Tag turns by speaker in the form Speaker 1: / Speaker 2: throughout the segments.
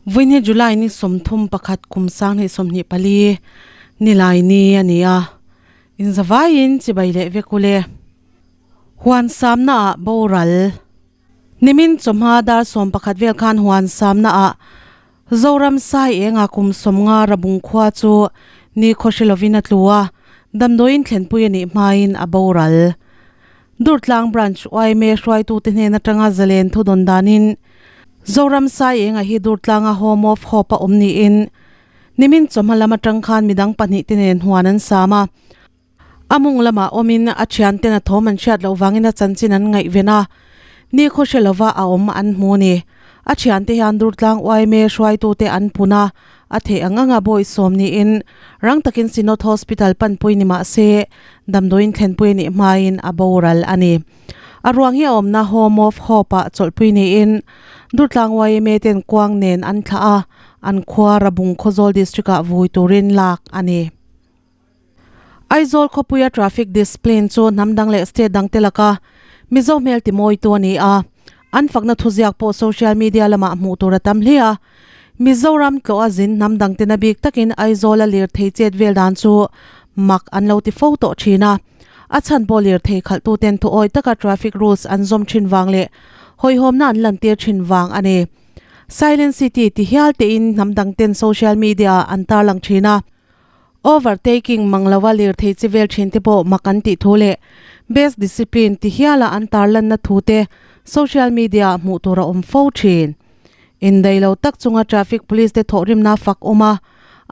Speaker 1: Vawiin July ni 31 kum 2024 nilai ni a ni a, inzavaiin chibai leh vek ule. Huan samna ah boral. Nimin chawhma dar 11 vel khan huan samna ah Zoram sai enga kum 50 rabung khua chu ni khawhri lovin a tlu a, damdawiin thlenpui a nih hmain a boral. Durtlang Branch yma hruaitute hnen atanga zalen thu dawn danin Zoram sai enga hi Durtlanga Home of Hope a awm niin nimin chawhma lam atang khan midang pahnih te nen huan an sam a. A mung lamah awmin a thianten a thawm an hriat loh vangin a chanchin an ngaihven a, ni khaw hre lova a awm an hmu a ni. A thiante hian Durtlang yma hruaitute an pun a, a theih ang anga bawisawm niin rang takin Synod Hospital panpui ni mah se damdawiin thlenpui a nih hmain a boral a ni. A ruang hi a awmna Home of Hope-ah chawlhpui niin Durtlang yma ten kuang nen an thlah a, an khua Rabung Khawzawl District-ah vui turin lak a ni. Aizawl khawpuia traffic discipline chu hnam dang leh state dangte laka Mizo hmel timawitu a ni a, an fakna thuziak pawh social media lamah hmuh tur a tam hle a. Mizoram tlawh a zin hnam dangte na bik takin Aizawla lirthei chet vel dan chu mak an lo ti fo tawh thin a. A chhan pawh lirthei khalhtuten thuawi taka traffic rules an zawm thin vang leh hawihhawmna an lantir thin vang a ni. Silent City ti hial tein hnam dangten social media-ah an tarlang thin a. Overtaking mang lova lirthei chi vel thin te pawh mak an tih thu leh best discipline ti hiala an tarlanna thu te social media ah hmuh tur a awm fo thin. Indaih lo tak chunga traffic police te thawhrimna fak awm a,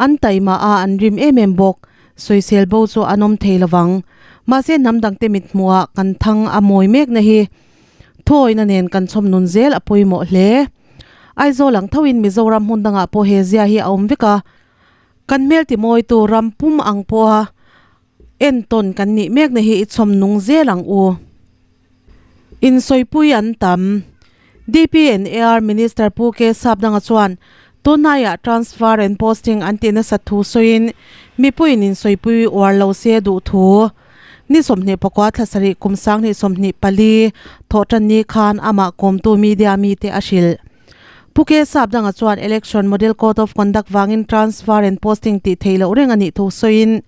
Speaker 1: an taima a an rim em em bawk. Sawisel bo chu an awm thei lovang. Mahse hnam dangte mithmuhah kan thang a mawi mekna hi thuawina nen kan chhawm nun zel a pawimawh hle. Aizawl ang thoin Mizoram hmun dangah pawh he zia hi a awm vek a. Kan hmel timawitu ram pum ang pawha entawn kan nih mekna hi i chhawm nung zel ang u. Insawipui an tam. DPNAR Minister Pu K Sapdanga chuan tunhnaiah transfer and posting an tih nasat thu sawiin mipuiin insawipui uar lo se duh thu ni 24 thla sarih kum 2024 thawhtan ni khan amah kawmtu media mite a hrilh. Pu K Sapdanga chuan Election Model Code of Conduct vangin transfer and posting tih theih loh reng a nih thu sawiin,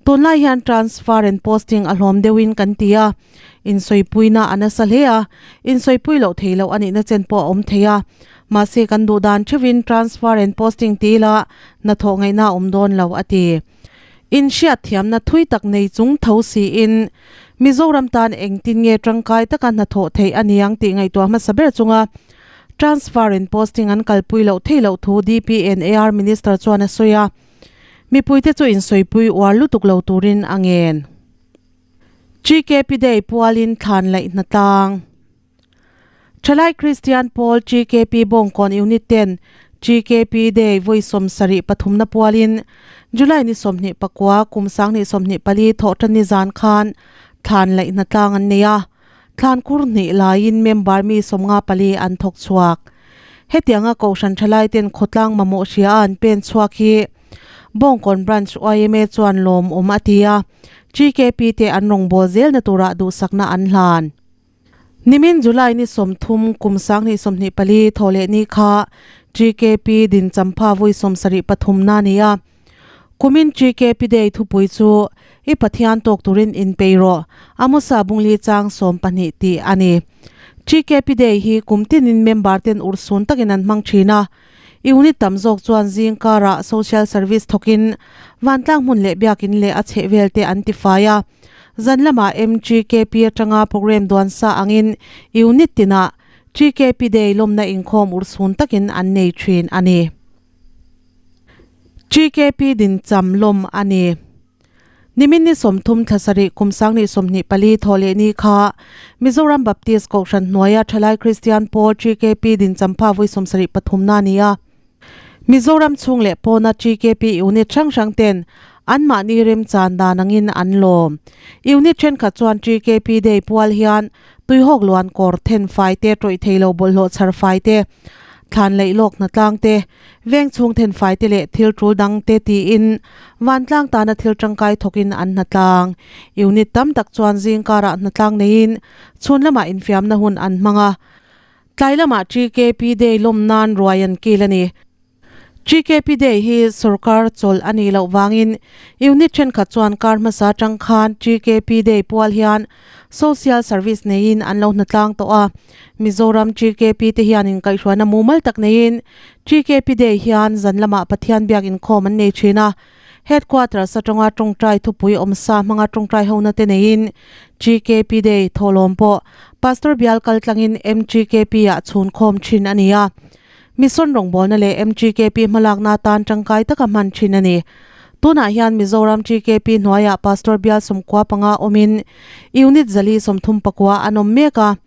Speaker 1: Tunlai hian transfer and posting a hlawm deuhin kan ti a, insawipuina a nasa hle a, insawipui loh theih loh a nihna chen pawh a awm thei a, mahse kan duh dan theuhin transfer and posting ti ila hnathawh ngaihna a awm dawn lo, a ti. Inhriatthiamna thui tak nei chung tho siin Mizoram tan engtin nge tangkai taka hnathawh theih a ni ang tih ngaihtuah hmasa ber chunga transfer in posting an kalpui loh theih loh thu DPNAR Minister chuan a sawi a, mipuite chu insawipui uar lutuk lo turin a ngen. GKP Day pualin thlan laih hnatlang. Thalai Kristian Pawl GKP Bawngkawn Unit ten GKP Day vawi 73 na pualin July ni 29 kum 2024 thawhtan ni zan khan thlan laih hnatlang an nei a, thlan kur hnih laiin member mi 54 an thawk chhuak. Hetianga Kohhran Thalai ten khawtlang mamawh hria a an pen chhuak hi Bawngkawn Branch yma chuan lawmawm a ti a, GKP te an rawngbâwl zelna turah duhsakna an hlan. Nimin July ni 30 kum 2024 thaw leh ni kha GKP din champha vawi 73 na ni a. Kumin GKP Day thupui chu I Pathian tawk turin inpei rawh, Amosa bungli chang 12 tih a ni. GKP Day hi kum tinin member ten urhsun takin an hmang thin a. Unit tam zawk chuan zing karah social service thawkin vantlang hmun leh biakin leh a chhehvel te an tifai a. Zan lamah MGKP atanga programme duan sa angin unit tinah GKP Day lawmna inkhawm urhsun takin an nei thin a ni. GKP dincham lawm a ni. Nimin ni 30 thla sarih kum 2024 thaw leh ni kha Mizoram Baptist Kohhran hnuaia Thalai Kristian Pawl GKP dinchampha vawi 73 na a ni a. Mizoram chhung leh pawna GKP unit hrang hrang ten anmahni remchan dan angin an lawm. Unit thenkhat chuan GKP Day pual hian tuihawk luan kawr then fai te, tawih thei lo bawlhhlawh chhar fai te, Thlan laih lawk hnatlang te, veng chhung thenfai te leh thil tul dang te tiin vantlang tana thil tangkai thawkin an hnatlang. Unit tam tak chuan zingkarah hnatlang neiin chhun lamah infiamna hun an hmang a. Tlai lamah TKP Day lawm nan ruai an kil a ni. TKP Day hi sorkar chawlh a nih loh vangin unit thenkhat chuan kar hmasa atang khan TKP Day pual hian social service neiin an lo hnatlang tawh a. Mizoram TKP te hian inkaihhruaina mumal tak neiin TKP Day hian zan lamah Pathian biak inkhawm an nei thin a. Headquarters atanga tawngtai thupui awmsa hmanga tawngtai hona te neiin TKP Day thawhlawm pawh Pastor bial kaltlangin MTKP ah chhunkhawm thin a ni a. Mission rawngbawlna leh MGKP hmalakna atan tangkai taka hman thin a ni. Tunah hian Mizoram GKP hnuaiah Pastor bial 95 awmin Unit 439 an awm mek a.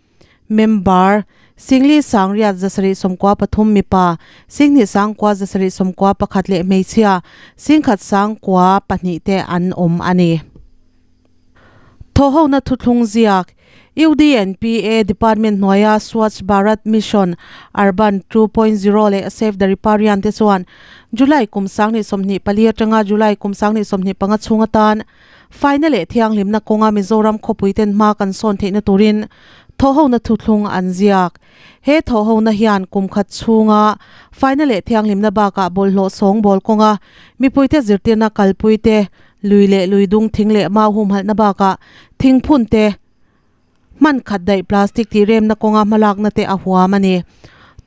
Speaker 1: Member, Singli Sangriat 793 mipa, Singhnih Sangkua 791 leh hmeichhia, Singkhat Sangkua pahnih te an awm a ni. Thawhhona thuthlung ziak, UDNPA Department hnuaia Swachh Bharat Mission Urban 2.0 leh Save the Riparian te chuan July kum 2024 atanga July kum 2025 chhung atan faina leh thianghlimna kawnga Mizoram khawpui ten hma kan sawn theihna turin thawhhona thuthlung an ziak. He thawhhona hian kum khat chhunga faina leh thianghlimna bakah bawlhhlawh sawngbawl kawnga mipuite zirtirna kalpui te Lui leh lui dung thing leh mau humhalhna bakah thingphun te, hman khat daih plastic tih remna kawnga hmalakna te a huam a ni.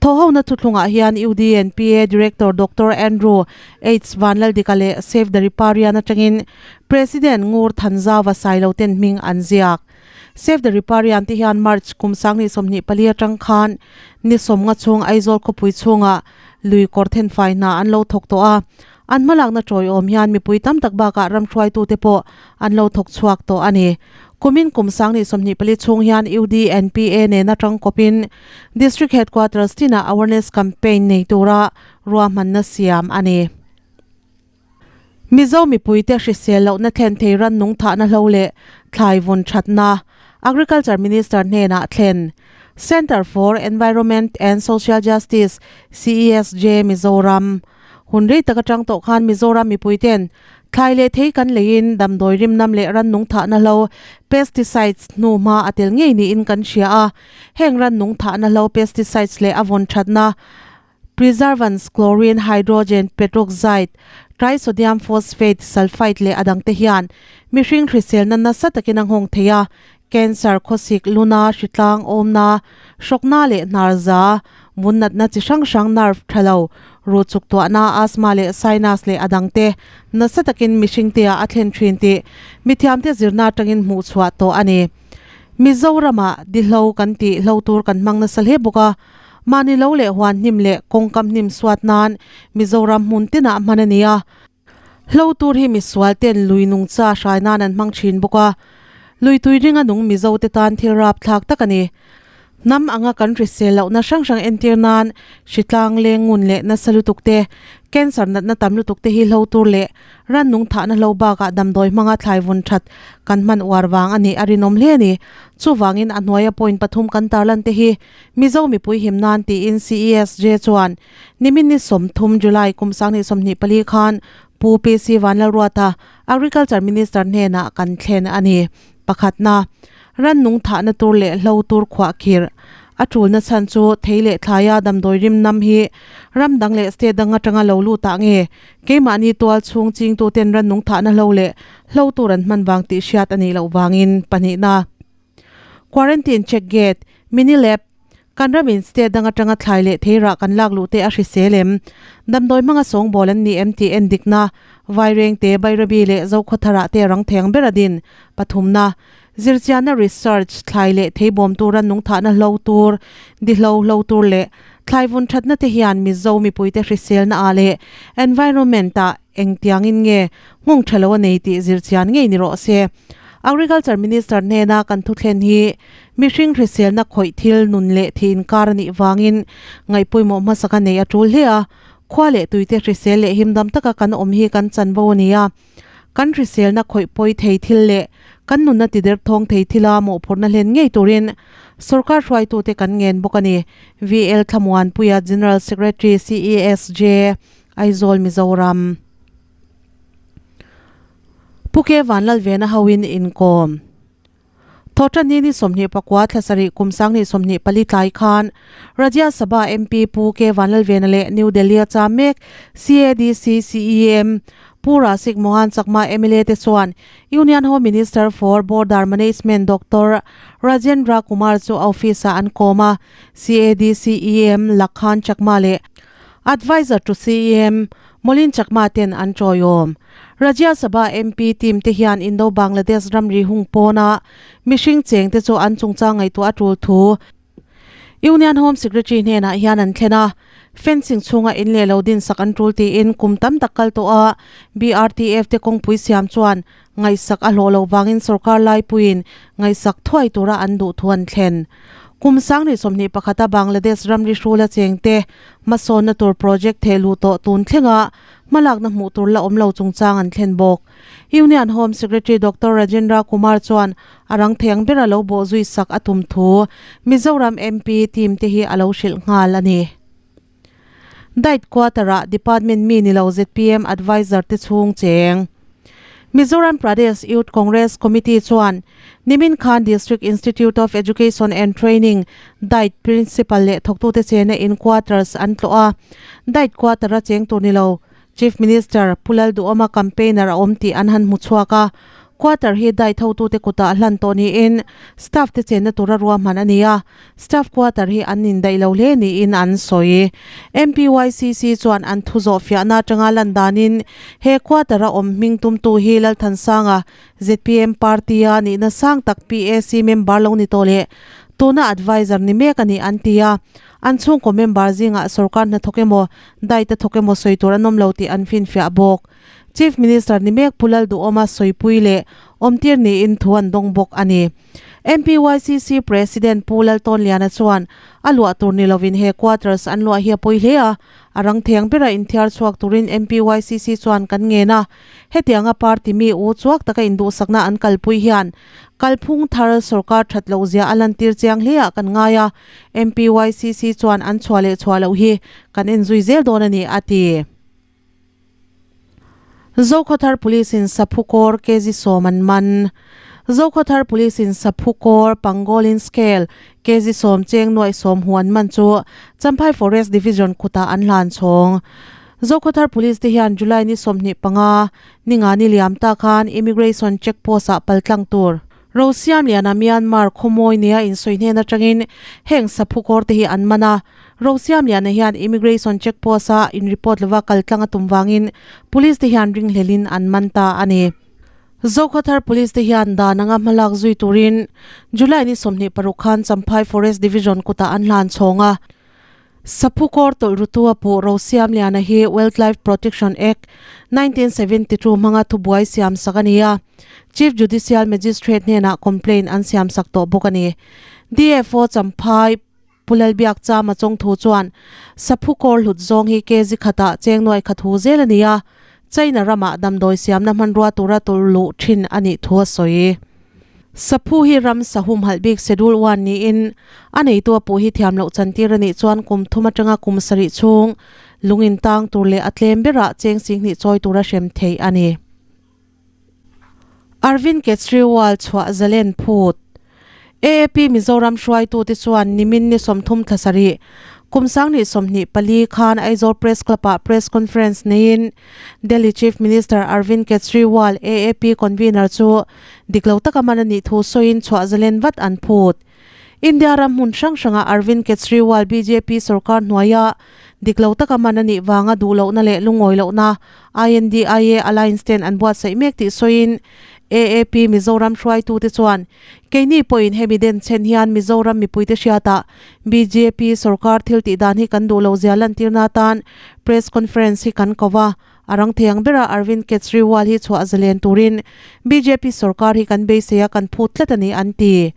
Speaker 1: Thawhhona thuthlungah hian UDNPA Director Doctor Andrew H Vanlaldika leh Save the Riparian atangin President Ngur Thanzauva Sailo ten hming an ziak. Save the Riparian te hian March kum 2024 atang khan ni sawmnga chhung Aizawl khawpui chhungah lui kawr thenfai hna an lo thawk tawh a. An hmalakna tawiawm hian mipui tam tak bakah ram hruaitute pawh an lo thawk chhuak tawh a ni. Kumin kum 2024 chhung hian UDNPA nena tangkawpin District Headquarters tinah awareness campaign nei tura ruahmanna siam a ni. Mizo mipuite hrisel lohna thlen thei rannung thahna hlo leh thlai vawn thatna Agriculture Minister hnenah thlen Centre for Environment and Social Justice, CESJ, Mizoram Hun rei tak atang tawh khan Mizoram mipui ten thlai leh thei kan leiin damdawi rimnam leh rannung thahna hlo, pesticides, hnu hma a tel ngei niin kan hria a. Heng rannung thahna hlo, pesticides, leh a vawn thatna, preservants, chlorine, hydrogen peroxide, trisodium phosphate, sulphite leh a dangte hian mihring hriselna nasa takin a nghawng thei a, Cancer, khawsik, luna, hritlang, awmna, hrawkna leh hnarza, vunnatna chi hrang hrang, nerve tha lo, ruh chuk tuahna, asthma leh sinus leh a dangte nasa takin mihringte-ah a thlen thin tih mithiamte zirna atangin hmuh chhuah tawh a ni. Mizoramah dihlo kan tih hlo tur kan hmang nasa hle bawk a, mahni lo leh huan hnim leh kawngkam hnim suat nan Mizoram hmun tinah hman a ni a. Hlo tur hi misual ten lui nungcha hrai nan an hmang thin bawk a, lui tui ringa nung Mizo te tan thil rapthlak tak a ni. Hnam anga kan hrisel lohna hrang hrang entir nan hritlang leng ngun leh nasa lutuk te, cancer natna tam lutuk te hi hlo tur leh rannung thahna hlo bakah damdawi hmanga thlai vun that kan hman uar vang a nih a rinawm hle a ni. Chuvangin a hnuaia point pathum kan tarlan te hi Mizo mipui him nan tiin CESJ chuan Nimin ni 30 July kum 2024 khan Pu PC Vanlalruata, Agriculture Minister hnenah kan thlen a ni. Pakhatna, rannung thahna tur leh hlo tur khuah khirh. A tulna chhan chu thei leh thlaia damdawi rim nam hi ram dang leh state dang atanga lo lut ah nge keimahni tual chhung chingtuten rannung thahna hlo leh hlo tur an hman vang tih hriat a nih loh vangin. Pahnihna, Quarantine check gate, mini lab, Kan ramin state dang atanga thlai leh thei rah kan lak luh te a hrisel em? Damdawi hmanga sawngbawl an ni em tih en dikna, Vairengte, Bairabi leh Zokhawtharah te rang theng ber a din. Pathumna, Zirchianna research, thlai leh thei bawm tura nung thahna hlo tur, di hlo hlo tur leh thlai vun thatna te hian Mizo mipuite hriselna ah leh environment ah engtiangin nge nghawng tha lo a nei tih zirchian ngei ni rawh se. Agriculture Minister hnena kan thuthlen hi mihring hriselna khawih thil nun leh thih inkar a nih vangin ngaihpawimawh hmasa ka nei a tul hle a, khua leh tuite hrisel leh himdam taka kan awm hi kan chanvo a ni a. Kan hriselna khawih pawi thei thil leh Kan nunna tider thawng thei thila mawhphurhna hlen ngei turin sorkar hruaitute kan ngen bawk a ni, VL Thlamuanpuia, General Secretary, CESJ, Aizawl, Mizoram. Pu Ke Vanlalvena hoin inkawm. Thawhtanni ni 24 thla sarih kum 2024 tlai khan Rajya Sabha MP Pu Ke Vanlalvena leh New Delhi-a cham mek CADC CEM Pu Rasik Mohan Chakma mla te chuan Union Home Minister for Border Management Doctor Rajendra Kumar chu a office-ah an kawm a, CADC CEM Lakhan Chakma leh Adviser to CEM Molin Chakma ten an tawiawm. Rajya Sabha MP team te hian Indo-Bangladesh ramri hung pawna mihring cheng te chu an chungchang ngaihtuah a tul thu Union Home Secretary hnenah hian an thlen a. Fencing chhunga in leh lo din sak an tul tiin kum tam tak kal tawh a BRTF te kawngpui siam chuan ngaihsak a hlawh loh vangin sorkar laipuiin ngaihsak thuai tura an duh thu an thlen. Kum 2021 a Bangladesh ramri hrula chengte hmasawnna tur project theh luh tawh tun thlenga hmalakna hmuh tur la awm lo chungchang an thlen bawk. Union Home Secretary Doctor Rajendra Kumar chuan a rang theng ber a lo bawh zui sak a tum thu Mizoram MP team te hi a lo hrilh nghal a ni. Diet Quarter-ah Department mi ni lo zpm Adviser te chhung cheng. Mizoram Pradesh Youth Congress Committee chuan nimin khan District Institute of Education and Training, diet, Principal leh thawktute chena in quarters an tlawh a. Diet Quarter-a cheng tur ni lo Chief Minister Pu Lalduhawma campaigner a awm tih an han hmu chhuak a, quarter hi dai thotute kutah hlan tawh niin staff te chenna tura ruahman a ni a, staff quarter hi an indaih lo hle niin an sawi. MPYCC chuan an thu zawh fiahna atanga lan danin he quarter a awm hming tumtu hi Lalthansanga, zpm party-a nihna sang tak PAC member lo ni tawh leh tuna adviser ni mek a ni an ti a, an chhungkaw member zingah sorkar hnathawk emaw Daite thawk emaw sawi tur an awm lo tih an finfiah bawk. Chief Minister ni mek Pu Lalduhawma sawipui leh awmtir niin thu an dawng bawk a ni. MPYCC President Pu Laltawnliana chuan a luah tur ni lovin he quarters an luah hi a pawi hle a, a rang theng bera inthiar chhuak turin MPYCC chuan kan ngen a. Hetianga party mi u chuak taka induhsakna an kalpui hian kalphung thar sorkar that loh zia a lantir chiang hle ah kan ngai a, MPYCC chuan an chhuah leh chhuah loh hi kan enzui zel dawn a ni, a ti. Zokhawthar Police in Saphu Kawr kg 10 an man. Zokhawthar Police in Saphu Kawr Pangolin Scale kg 10 cheng nuaih sawm hu an man chu Champhai Forest Division kutah an hlan chhawng. Zokhawthar Police te hian July ni 25, ninga ni liam ta khan Immigration Check Post ah paltlang tur Rosiam liana Myanmar khawmawi nia insawi hnen atangin heng saphu kawr te hi an man a. Rosiam liana hian immigration check post a in report lova kal tlang a tum vangin police te hian ringhlelin an man ta a ni. Zokhawthar police te hian dan anga hmalak zui turin July ni 26 khan Champhai Forest Division kutah an hlan chhawng a. Saphu kawr tawlh rutu a puh Rosiam Liana hi Wildlife Protection Act, 1972 hmanga thubuai siam sak a ni a, Chief Judicial Magistrate hnenah complaint an siam sak tawh bawk a ni. DFO Champhai Pu Lalbiak Chama chawngthu chuan Saphu kawr hlut zawng hi kg khatah cheng nuai khat hu zel a ni a, China ramah damdawi siamna hmanrua tura tawlh luh thin a nih thu a sawi. Saphu hi ram sahum halh bik Schedule One niin a neitu a puh hi thiam loh chantir a nih chuan kum thum atanga kum sarih chhung lung in tang tur leh a tlem berah cheng singhnih chawi tura hrem theih a ni. Arvind Kejriwal chhuah zalen phut. AAP Mizoram hruaitute chuan nimin ni 30 thla sarih, kum 2024 khan Aizawl Press Club-ah press conference neiin Delhi Chief Minister Arvind Kejriwal AAP convener chu dik lo taka man a nih thu sawiin chhuah zalen vat an phut. India ram hmun hrang hrangah Arvind Kejriwal bjp sorkar hnuaia dik lo taka man a nih vanga duh lohna leh lungawi lohna INDIA alliance ten an buatsaih mek tih sawiin AAP Mizoram hruaitute chuan Keini pawhin hemi den chhen hian Mizoram mipuite hriatah bjp sorkar thil tih dan hi kan duh loh zia lantirna atan press conference hi kan ko va, a rang thei ang bera Arvind Kejriwal hi chhuah zalen turin bjp sorkar hi kan beisei a kan phut tlat a ni an ti.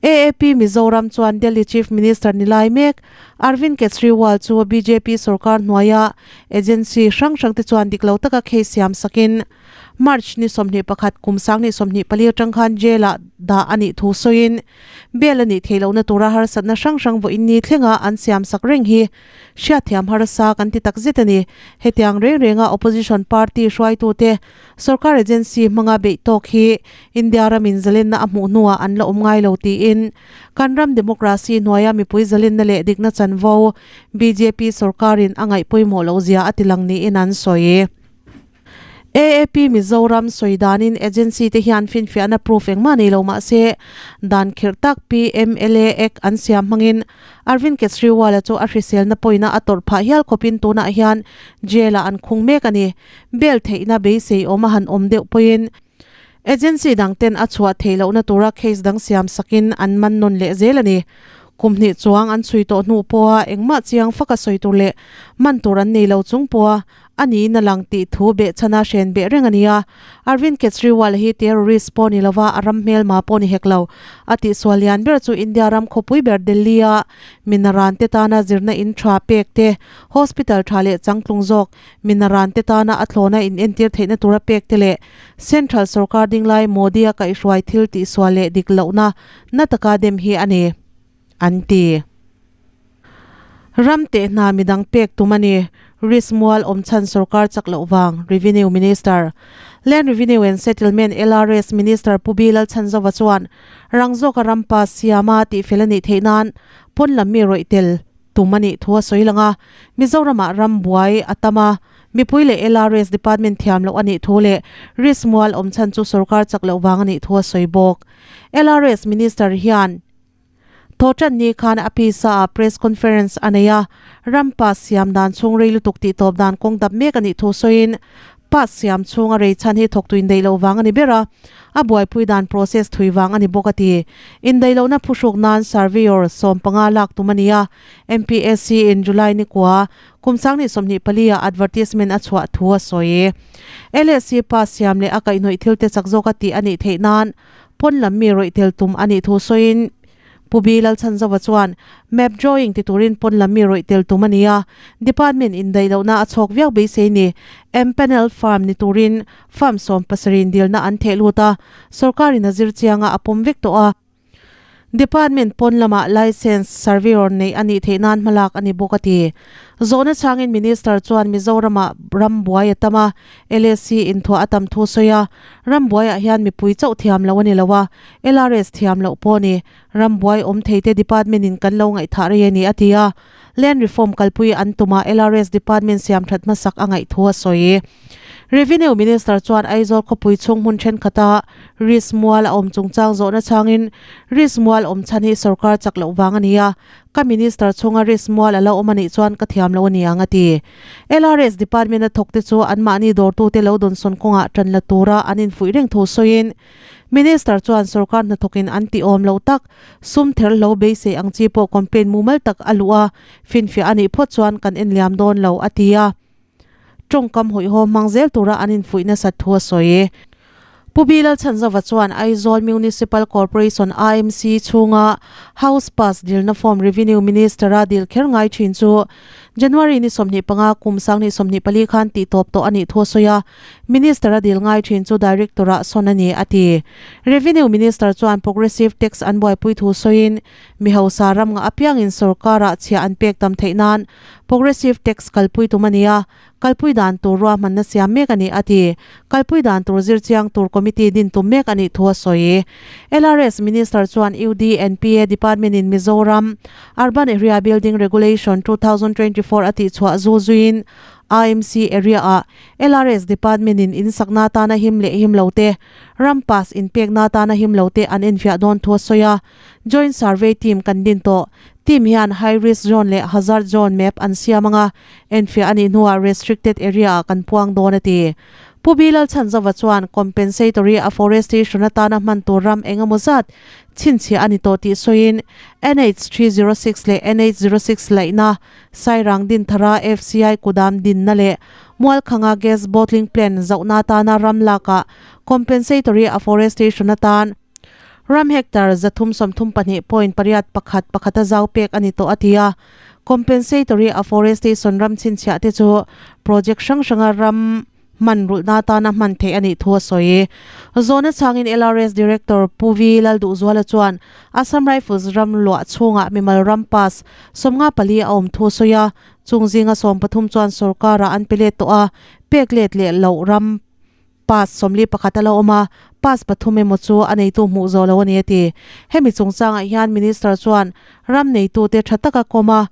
Speaker 1: AAP Mizoram chuan Delhi Chief Minister ni lai mek Arvind Kejriwal chu bjp sorkar hnuaia agency hrang hrangte chuan dik lo taka case siam sakin. March ni 21 kum 2024 atang khan jail-ah dah a nih thu sawiin bail a nih theih lohna tura harsatna hrang hrang vawiin ni thlenga an siam sak reng hi hriatthiam harsa kan ti tak zet a ni. Hetiang reng renga opposition party hruaitute sorkar agency hmanga beih tawk hi India ramin zalenna a hmuh hnuah an la awm ngai lo tiin kan ram democracy hnuaia mipui zalenna leh dikna chanvo bjp sorkarin a ngaih pawimawh loh zia a tilang niin an sawi. AAP Mizoram sawi danin agency te hian finfiahna proof engmah nei lo mah se dan khirh tak PMLA Act an siam hmangin Arvind Kejriwal-a chu a hriselna pawina a tawrh phah hial khawpin tunah hian jail-ah an khung mek a ni. Bail theihna beisei awm a han awm deuh pawhin agency dang ten a chhuah theih lohna tura case dang siam sakin an man nawn leh zel a ni. Kum hnih chuang an chhui tawh hnu pawha engmah chiang faka sawi tur leh man tur an nei lo chung pawha A niin a lang tih thu behchhana hren beh reng a ni a. Arvind Kejriwal hi terrorist pawh ni lova a ram hmelma pawh ni hek lo. A tihsual lian ber chu India ram khawpui ber Delhi-a minaran te tana zirna in tha pek te, hospital tha leh changtlung zawk minaran te tana a thlawna in entir theihna tura pek te leh Central sorkar dinglai Modi-a kaihhruai thil tihsual leh dik lohna na taka dem hi a ni, an ti. Ram teh hna midang pek tum a ni. Risk mual awm chhan sorkar chak loh vang, Revenue Minister. Land Revenue and Settlement, LRS, Minister Pu Bilal Chhanzova chuan rang zawka ram pa siama tihfel a nih theih nan pawn lam mi rawih tel tum a nih thu a sawi lang a. Mizoramah ram buai a tam a, mipui leh LRS department thiam loh a nih thu leh risk mual awm chhan chu sorkar chak loh vang a nih thu a sawi bawk. LRS Minister hian. Thawhṭan ni khan a pisa ah press conference a nei a, ram pass siam dan chhung rei lutuk tih tawp dan kawng dap mek a nih thu sawiin, pass siam chhung a rei chhan hi thawktu indaih loh vang a ni ber a, a buaipui dan process thui vang a ni bawk a ti. Indaih lohna phuhruk nan surveyor 15 lak tum a ni a, MPSC in July ni kua kum 2024 ah advertisement a chhuah thu a sawi. LSC pass siam leh a kaihhnawih thil te chak zawk a tih a nih theih nan Pawn lam mi rawih tel tum a nih thu sawiin Pu Bi Lalchhanzova chuan, Map drawing ti turin pawn lam mi rawih tel tum a ni a, department indaih lohna a chhawk viau beisei ni. Empanelled farm ni turin farm 70 in dilna an theh lut a, sorkarin a zir chianga a pawm vek tawh a. Department pawn lamah licence surveyor neih a nih theih nan hmalak a ni bawk a ti. Zawhna changin Minister chuan Mizoramah ram buai a tam a, LSC inthuah a tam thu sawi a, rambuaiah hian mipui chauh thiam loh a ni lo a, LRS thiam loh pawh a ni. Rambuai awm theite department-in kan lo ngaihthah rei a ni, a ti a. Land reform kalpui an tumah LRS department siam that hmasak a ngaih thu a sawi. Revenue Minister chuan Aizawl khawpui chhung hmun thenkhatah risk mual a awm chungchang zawhna changin risk mual awm chhan hi sorkar chak loh vang a ni a, Ka minister chhunga risk mual a lo awm a nih chuan ka thiam lo a ni ang a ti. LRS department a thawkte chu anmahni dawrtute lo dawnsawn kawngah tan la tura an infuih reng thu sawiin Minister chuan sorkar hnathawkin an tih awm lo tak sum ther hlo beisei ang chi pawh complaint mumal tak a luh a, finfiah a nih phawt chuan kan enliam dawn lo a ti a. Tawngkam hawihhawm hmang zel tura an infuih nasat thu a sawi. Pu Bilal Chhanzova chuan Aizawl Municipal Corporation, AMC, chhunga House Pass dilna form Revenue Minister-a dil kher ngai thin chu January ni 25 kum 2024 khan tihtawp tawh a nih thu a sawi a, Minister-a dil ngai thin chu Director-ah sawn a ni, a ti. Revenue Minister chuan Progressive Tax an buaipui thu sawiin mi hausa ram ngah apiangin sorkarah chhiah an pek tam theih nan Progressive tax kalpui tum a ni a, kalpui dan tur ruahmanna siam mek a ni, a ti. Kalpui dan tur zir chiang tur committee din tum mek a nih thu a sawi. LRS Minister chuan UDNPA Department-in Mizoram Urban Area Building Regulation 2024 a tihchhuah zul zuiin AMC area-ah LRS Department-in in sakna atana him leh him lo te, ram pass inpekna atana him lo te an enfiah dawn thu a sawi a. Joint Survey Team kan din tawh. Team hian High Risk Zone leh Hazard Zone map an siam anga enfiah a nih hnuah Restricted Area ah kan puang dawn a ti. Pu Bilal Chhanzova chuan Compensatory Afforestation atana hman tur ram eng emaw zat chhinchhiah a ni tawh tih sawiin NH 306 leh NH 06 laihna Sairang Dinthara FCI kudam dinna leh Mualkhanga Gas Bottling Plant zauhna atana ram lakah Compensatory Afforestation atan Ram hectare 332.81 pakhata zau pek a ni tawh a ti a. Compensatory afforestation ram chhinchhiah te chu project hrang hranga ram hman rulhna atana hman theih a nih thu a sawi. Zawhna chhangin LRS Director Pu Vi Lalduhzuala chuan Assam Rifles ram luah chhungah mimal ram pass 54 a awm thu a sawi a, chung zinga 13 chuan sorkarah an pe let tawh a, pek let leh loh ram pass 41 a la awm a, pass pathum emaw chu a neitu hmuh zawh lo a ni a ti. Hemi chungchangah hian Minister chuan ram neitute tha taka kawm a,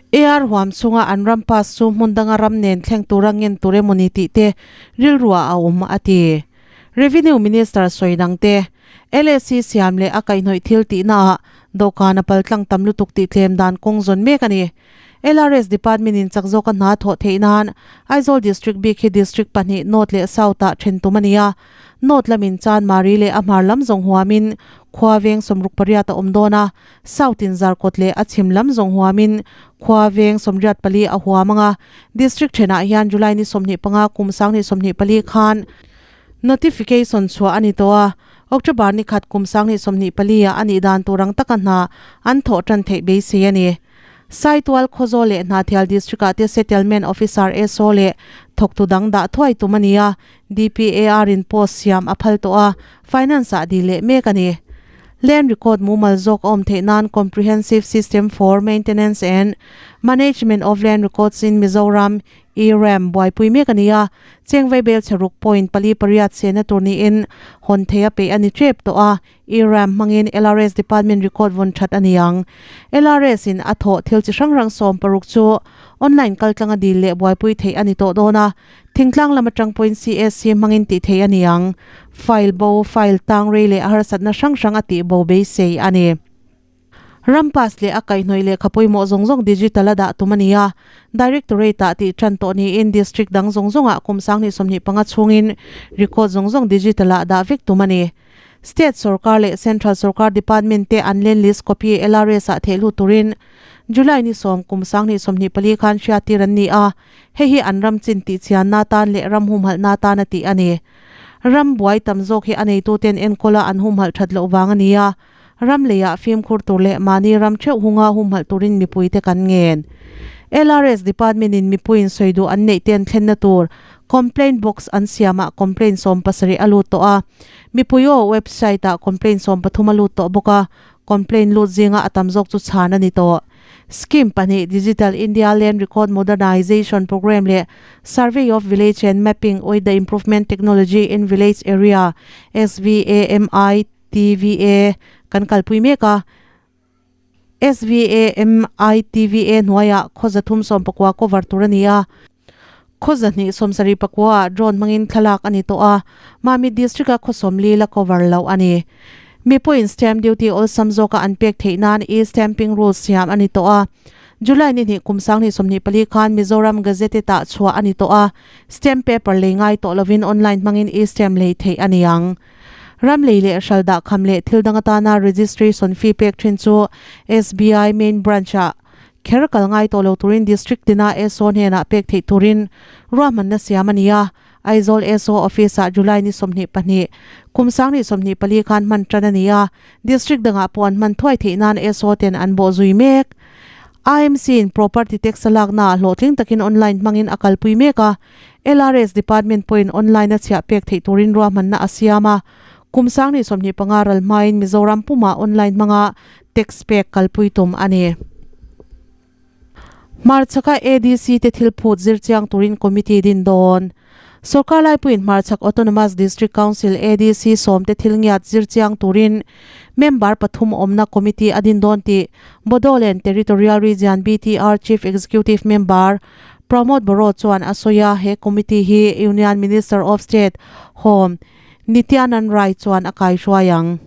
Speaker 1: AR huam chunga an ram pass chu hmun danga ram nen thleng tura ngen tur emaw ni tih te rilruah a awm a ti. Revenue Minister sawi dang te, LAC siam leh a kaihhnawih thil tihnaah dawhkan a paltlang tam lutuk tih tlem dan kawng zawn mek a ni. LRS Department in chak zawka hna thawh theih nan Aizawl District bik hi District pahnih North leh South ah then tum a ni a. North lamin Chanmari leh a hmar lam zawng huamin khua veng 68 a awm dawn a, South in Zarkawt leh a chhim lam zawng huamin khua veng 84 a huam ang a. District thenah hian July ni 25 kum 2024 khan Notification chhuah a ni tawh a, October ni khat kum 2024 ah a nih dan tur ang taka hna an thawh tan theih beisei a ni. Saitual, Khawzawl leh Hnahthial District-ah te Settlement Officer, SO, leh thawktu dang dah thuai tum a ni a, DPAR-in post siam a phal tawh a, Finance-ah dil leh mek a ni. Land record mumal zawk a awm theih nan Comprehensive System for Maintenance and Management of Land Records in Mizoram, ERAM, buaipui mek a ni a, chengvei bel chheruk point pali pariat sehna tur niin hawn thei a peih a ni tep tawh a, ERAM hmangin LRS Department record vawn that a ni ang. LRS in a thawh thil chi hrang hrang 60 chu online kaltlanga dil leh buaipui theih a ni tawh dawn a, thingtlang lam atang pawhin CSC hmangin tih theih a ni ang. File bo, file tang rei leh a harsatna hrang hrang a tih bo beisei a ni. Ram pass leh a kaihhnawih lehkha pawimawh zawng zawng digital a dah tum a ni a, Directorate ah tih tan tawh niin District dang zawng zawngah kum 2025 chhungin record zawng zawng digital ah dah vek tum a ni. State sorkar leh Central sorkar department te an land list copy LRS ah theih lut turin July ni 10 kum 2024 khan hriattir an ni a, hei hi an ram chin tih chianna atan leh ram humhalhna atan a tih a ni. Ram buai tam zawk hi a neituten enkawla an humhalh that loh vang a ni a, ram leiah fimkhur tur leh mahni ram theuh hunga humhalh turin mipuite kan ngen. LRS department in mipuiin sawi duh an neih te an thlenna tur complaint box an siamah complaint 70 a lut tawh a, mipui aw website ah complaint 13 a lut tawh bawk a, complaint lut zinga a tam zawk chu chhan a ni tawh. Scheme pahnih Digital India Land Record Modernization Programme leh Survey of Village and Mapping with the Improvement Technology in Village Area, SVAMI TVA, kan kalpui mek a. SVAMITVA hnuaiah khaw 319 cover tur a ni a, khaw 279 ah drone hmangin thlalak a ni tawh a, Mamit District-a khaw 40 la cover loh a ni. Mipuiin stamp duty awlsam zawka an pek theih nan e-stamping rules siam a ni tawh a, July ni hnih kum 2024 khan Mizoram Gazette-ah chhuah a ni tawh a, stamp paper lei ngai tawh lovin online hmangin e-stamp lei theih a ni ang. Ram lei leh hral dah kham leh thil dang atana registration fee pek thin chu SBI main branch ah kher kal ngai tawh lo turin District tina SO hnenah pek theih turin ruahmanna siam a ni a, Aizawl SO office ah July ni 22 kum 2024 khan hman tan a ni a, District dangah pawh an hman thuai theih nan SO ten an bawh zui mek. IMC in property tax a laknaah hlawhtling takin online hmangin a kalpui mek a, LRS Department pawhin online a chhiah pek theih turin ruahmanna a siam a, kum 2025 ral hmain Mizoram pumah online hmanga tax pek kalpui tum a ni. Hmarchhaka ADC te thil phut zir chiang turin committee din dawn. Sorkar laipuiin Hmarchhak Autonomous District Council, ADC, sawmte thil ngiat zir chiang turin member pathum awmna committee a din dawn tih Bodoland Territorial Region, BTR, Chief Executive Member Pramod Boro chuan a sawi a, he committee hi Union Minister of State, Home, Nityanand Rai chuan a kaihruai ang.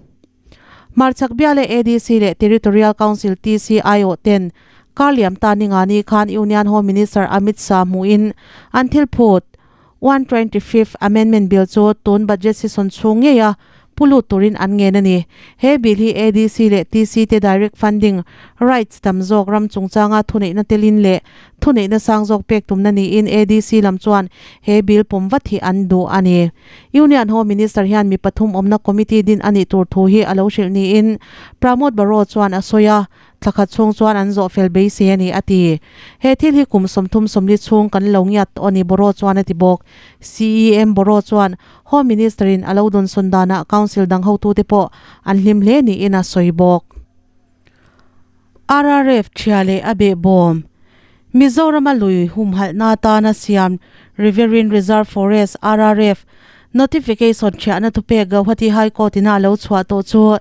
Speaker 1: Hmarchhak bial leh ADC leh Territorial Council, TC, aiawh ten kar liam ta ni nga ni khan Union Home Minister Amit Shah hmuhin an thil phut 125th Amendment Bill chu tun budget session chhung ngeia pu lut turin an ngen a ni. He bill hi ADC leh TC te direct funding rights tam zawk ram chungchanga thuneihna telin leh thuneihna sang zawk pek tumna niin ADC lam chuan he bill pawm vat hi an duh a ni. Union Home Minister hian mi pathum awmna committee din a nih tur thu hi a lo hrilh niin Pramod Baro chuan a sawi a. Thla khat chhung chuan an zawh fel beisei a ni, a ti. He thil hi kum 30 40 chhung kan lo ngiat tawh a ni, Boro chuan a ti bawk. CEM Boro chuan Home Minister in a lo dawnsawn danah Council dang hotute pawh an hlim hle niin a sawi bawk. RRF ṭhia leh a behbawm. Mizorama lui humhalhna atana siam Riverine Reserve Forest, RRF, notification ṭhiahna thupek Gauhati High Court ina a lo chhuah tawh chu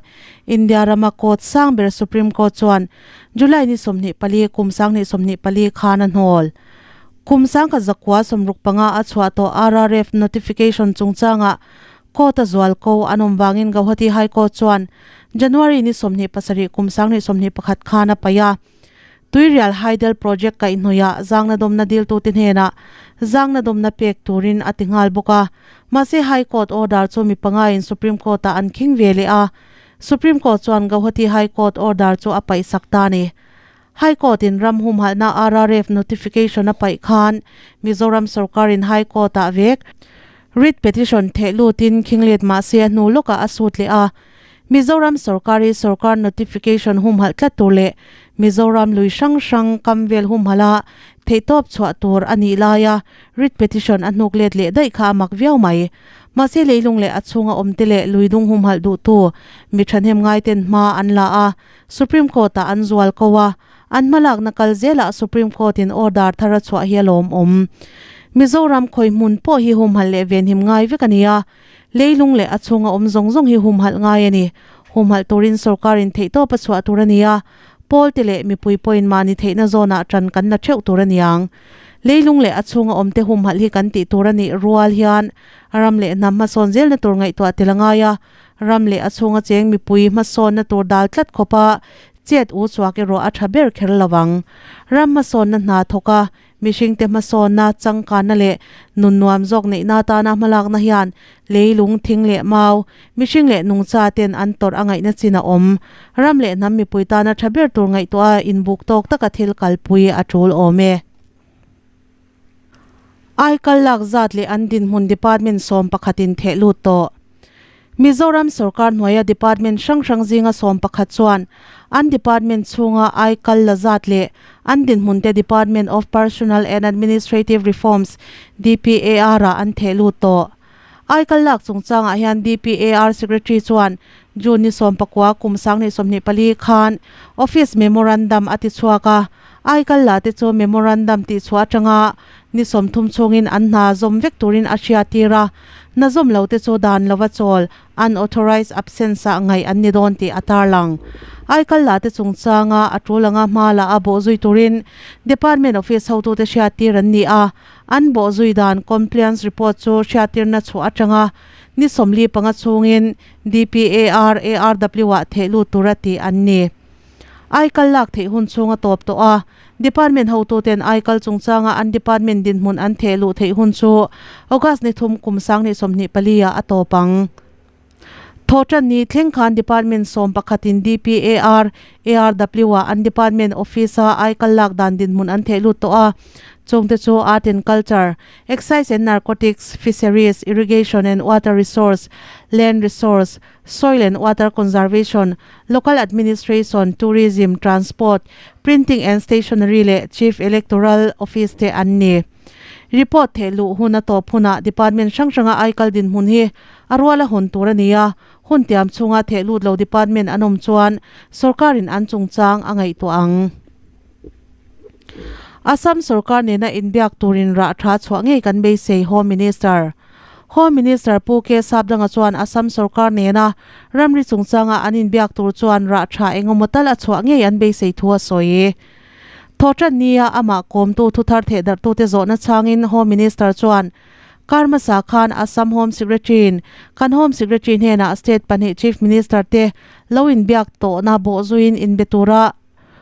Speaker 1: India rama court sang ber Supreme Court chuan July ni 24 kum 2024 khan a hnawl. Kum 1965 a chhuah tawh RRF notification chungchangah Court a zual ko an awm vangin Gauhati High Court chuan January ni 27 kum 2021 khan a paih a. Tuirial Hydel Project kaihhnawihah zangna dawmna diltute hnenah zangna dawmna pek turin a ti nghal bawk a. Mahse High Court order chu mi pangaiin Supreme Court-ah an khing ve leh a. Supreme Court chuan Gauhati High Court order chu a paihsak ta a ni. High Court-in ram humhalhna RRF notification a paih khan Mizoram sorkarin High Court-ah vek writ petition theh lutin khinglet mahse a hnu lawkah a sut leh a. Mizoram sorkar hi sorkar notification humhalh tlat tur leh Mizoram lui hrang hrang kam vel humhalh a theihtawp chhuah tur a nih laia writ petition a hnuk let leh daih kha a mak viau mai. Mahse leilung leh a chhunga awmte leh lui dung humhalh duhtu mi thahnem ngaiten hma an la a, Supreme Court-ah an zual ko a, an hmalakna kal zelah Supreme Court-in order thar a chhuah hi a lawmawm. Mizoram khawi hmun pawh hi humhalh leh venhim ngai vek a ni a, leilung leh a chhunga awm zawng zawng hi humhalh ngai a ni. Humhalh turin sorkarin theihtawp a chhuah tur a ni a, pawlte leh mipui pawhin mahni theihna zawnah ṭan kan la ṭheuh tur a ni ang. Leilung leh a chhunga awmte humhalh hi kan tih tur a nih rual hian ram leh hnam hmasawn zelna tur ngaihtuah tel a ngai a, Ram leh a chhunga cheng mipui hmasawnna tur dal tlat khawpa chet u chuak erawh a tha ber kher lo ang. Ram hmasawnna hna thawk a, mihringte hmasawnna, changkanna leh nun nuam zawk neihna atana hmalakna hian leilung, thing leh mau, mihring leh nungcha ten an tawrh a ngaihna chin a awm. Ram leh hnam mipui tana tha ber tur ngaihtuah a inbuk tawk taka thil kalpui a tul awm e. Aikal lak zat leh an dinhmun department 11 in theh lut tawh. Mizoram sorkar hnuaia department hrang hrang zinga 11 chuan an department chhunga aikal la zat leh an dinhmun te Department of Personnel and Administrative Reforms, DPAR, ah an theh lut tawh. Aikal lak chungchangah hian DPAR Secretary chuan June ni 19 kum 2024 khan Office Memorandum a ti chhuak a, Aikal la te chu Memorandum tihchhuah atanga ni 30 chhungin an hna zawm vek turin a hriattir a, hna zawm lo te chu dan lova chawl, unauthorized absence, ah ngaih an ni dawn tih a tarlang. Aikal la te chungchanga a tul anga hma la a bawhzui turin Department Office hotute hriattir an ni a, An bawhzui dan compliance report chu hriattirna chhuah atanga ni 45 chhungin DPAR ARW-ah theh lut tura tih an ni. Aikal lak theih hun chhung a tawp tawh a, department hotuten aikal chungchanga an department dinhmun an theh luh theih hun chu August ni 3 kum 2024 ah a tawp ang. Thawhtan ni thleng khan Department 11 in DPAR, ARW-ah an Department Office-a aikal lak dan dinhmun an theh lut tawh a. Chungte chu Art and Culture, Excise and Narcotics, Fisheries, Irrigation and Water Resource, Land Resource, Soil and Water Conservation, Local Administration, Tourism, Transport, Printing and Stationery leh Chief Electoral Office te an ni. Report theh luh hun a tawp hunah Department hrang hranga aikal dinhmun hi A rual a hawn tur a ni a, hun tiam chhunga theh lut lo department an awm chuan sorkarin an chungchang a ngaihtuah ang. Assam sorkar nena inbiak turin rah tha chhuah ngei kan beisei, Home Minister. Home Minister Pu K Sapdanga chuan Assam sorkar nena ramri chungchanga an inbiak tur chuan rah tha engemaw tal a chhuah ngei an beisei thu a sawi. Thawhtan nia amah kawmtu thuthar thehdarhtute zawhna chhangin Home Minister chuan Kar hmasa khan Assam Home Secretary-in kan Home Secretary hnenah State pahnih Chief Minister te lo inbiak tawhna bawhzuiin inbe tura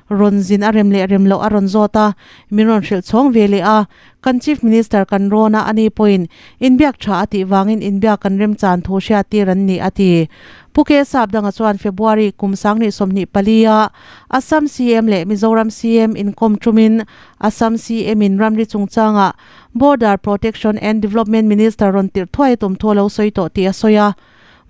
Speaker 1: rawn zin a rem leh rem loh a rawn zawt a, min rawn hrilh chhawng ve leh a. Kan Chief Minister kan rawn a, ani pawhin inbiak tha a tih vangin inbiak kan remchan thu hriattir an ni, a ti. Pu K Sapdanga chuan February kum 2024 a Assam CM leh Mizoram CM inkawm tumin Assam CM in ramri chungchangah Border Protection and Development Minister rawn tirh thuai a tum thu a lo sawi tawh tih a sawi a.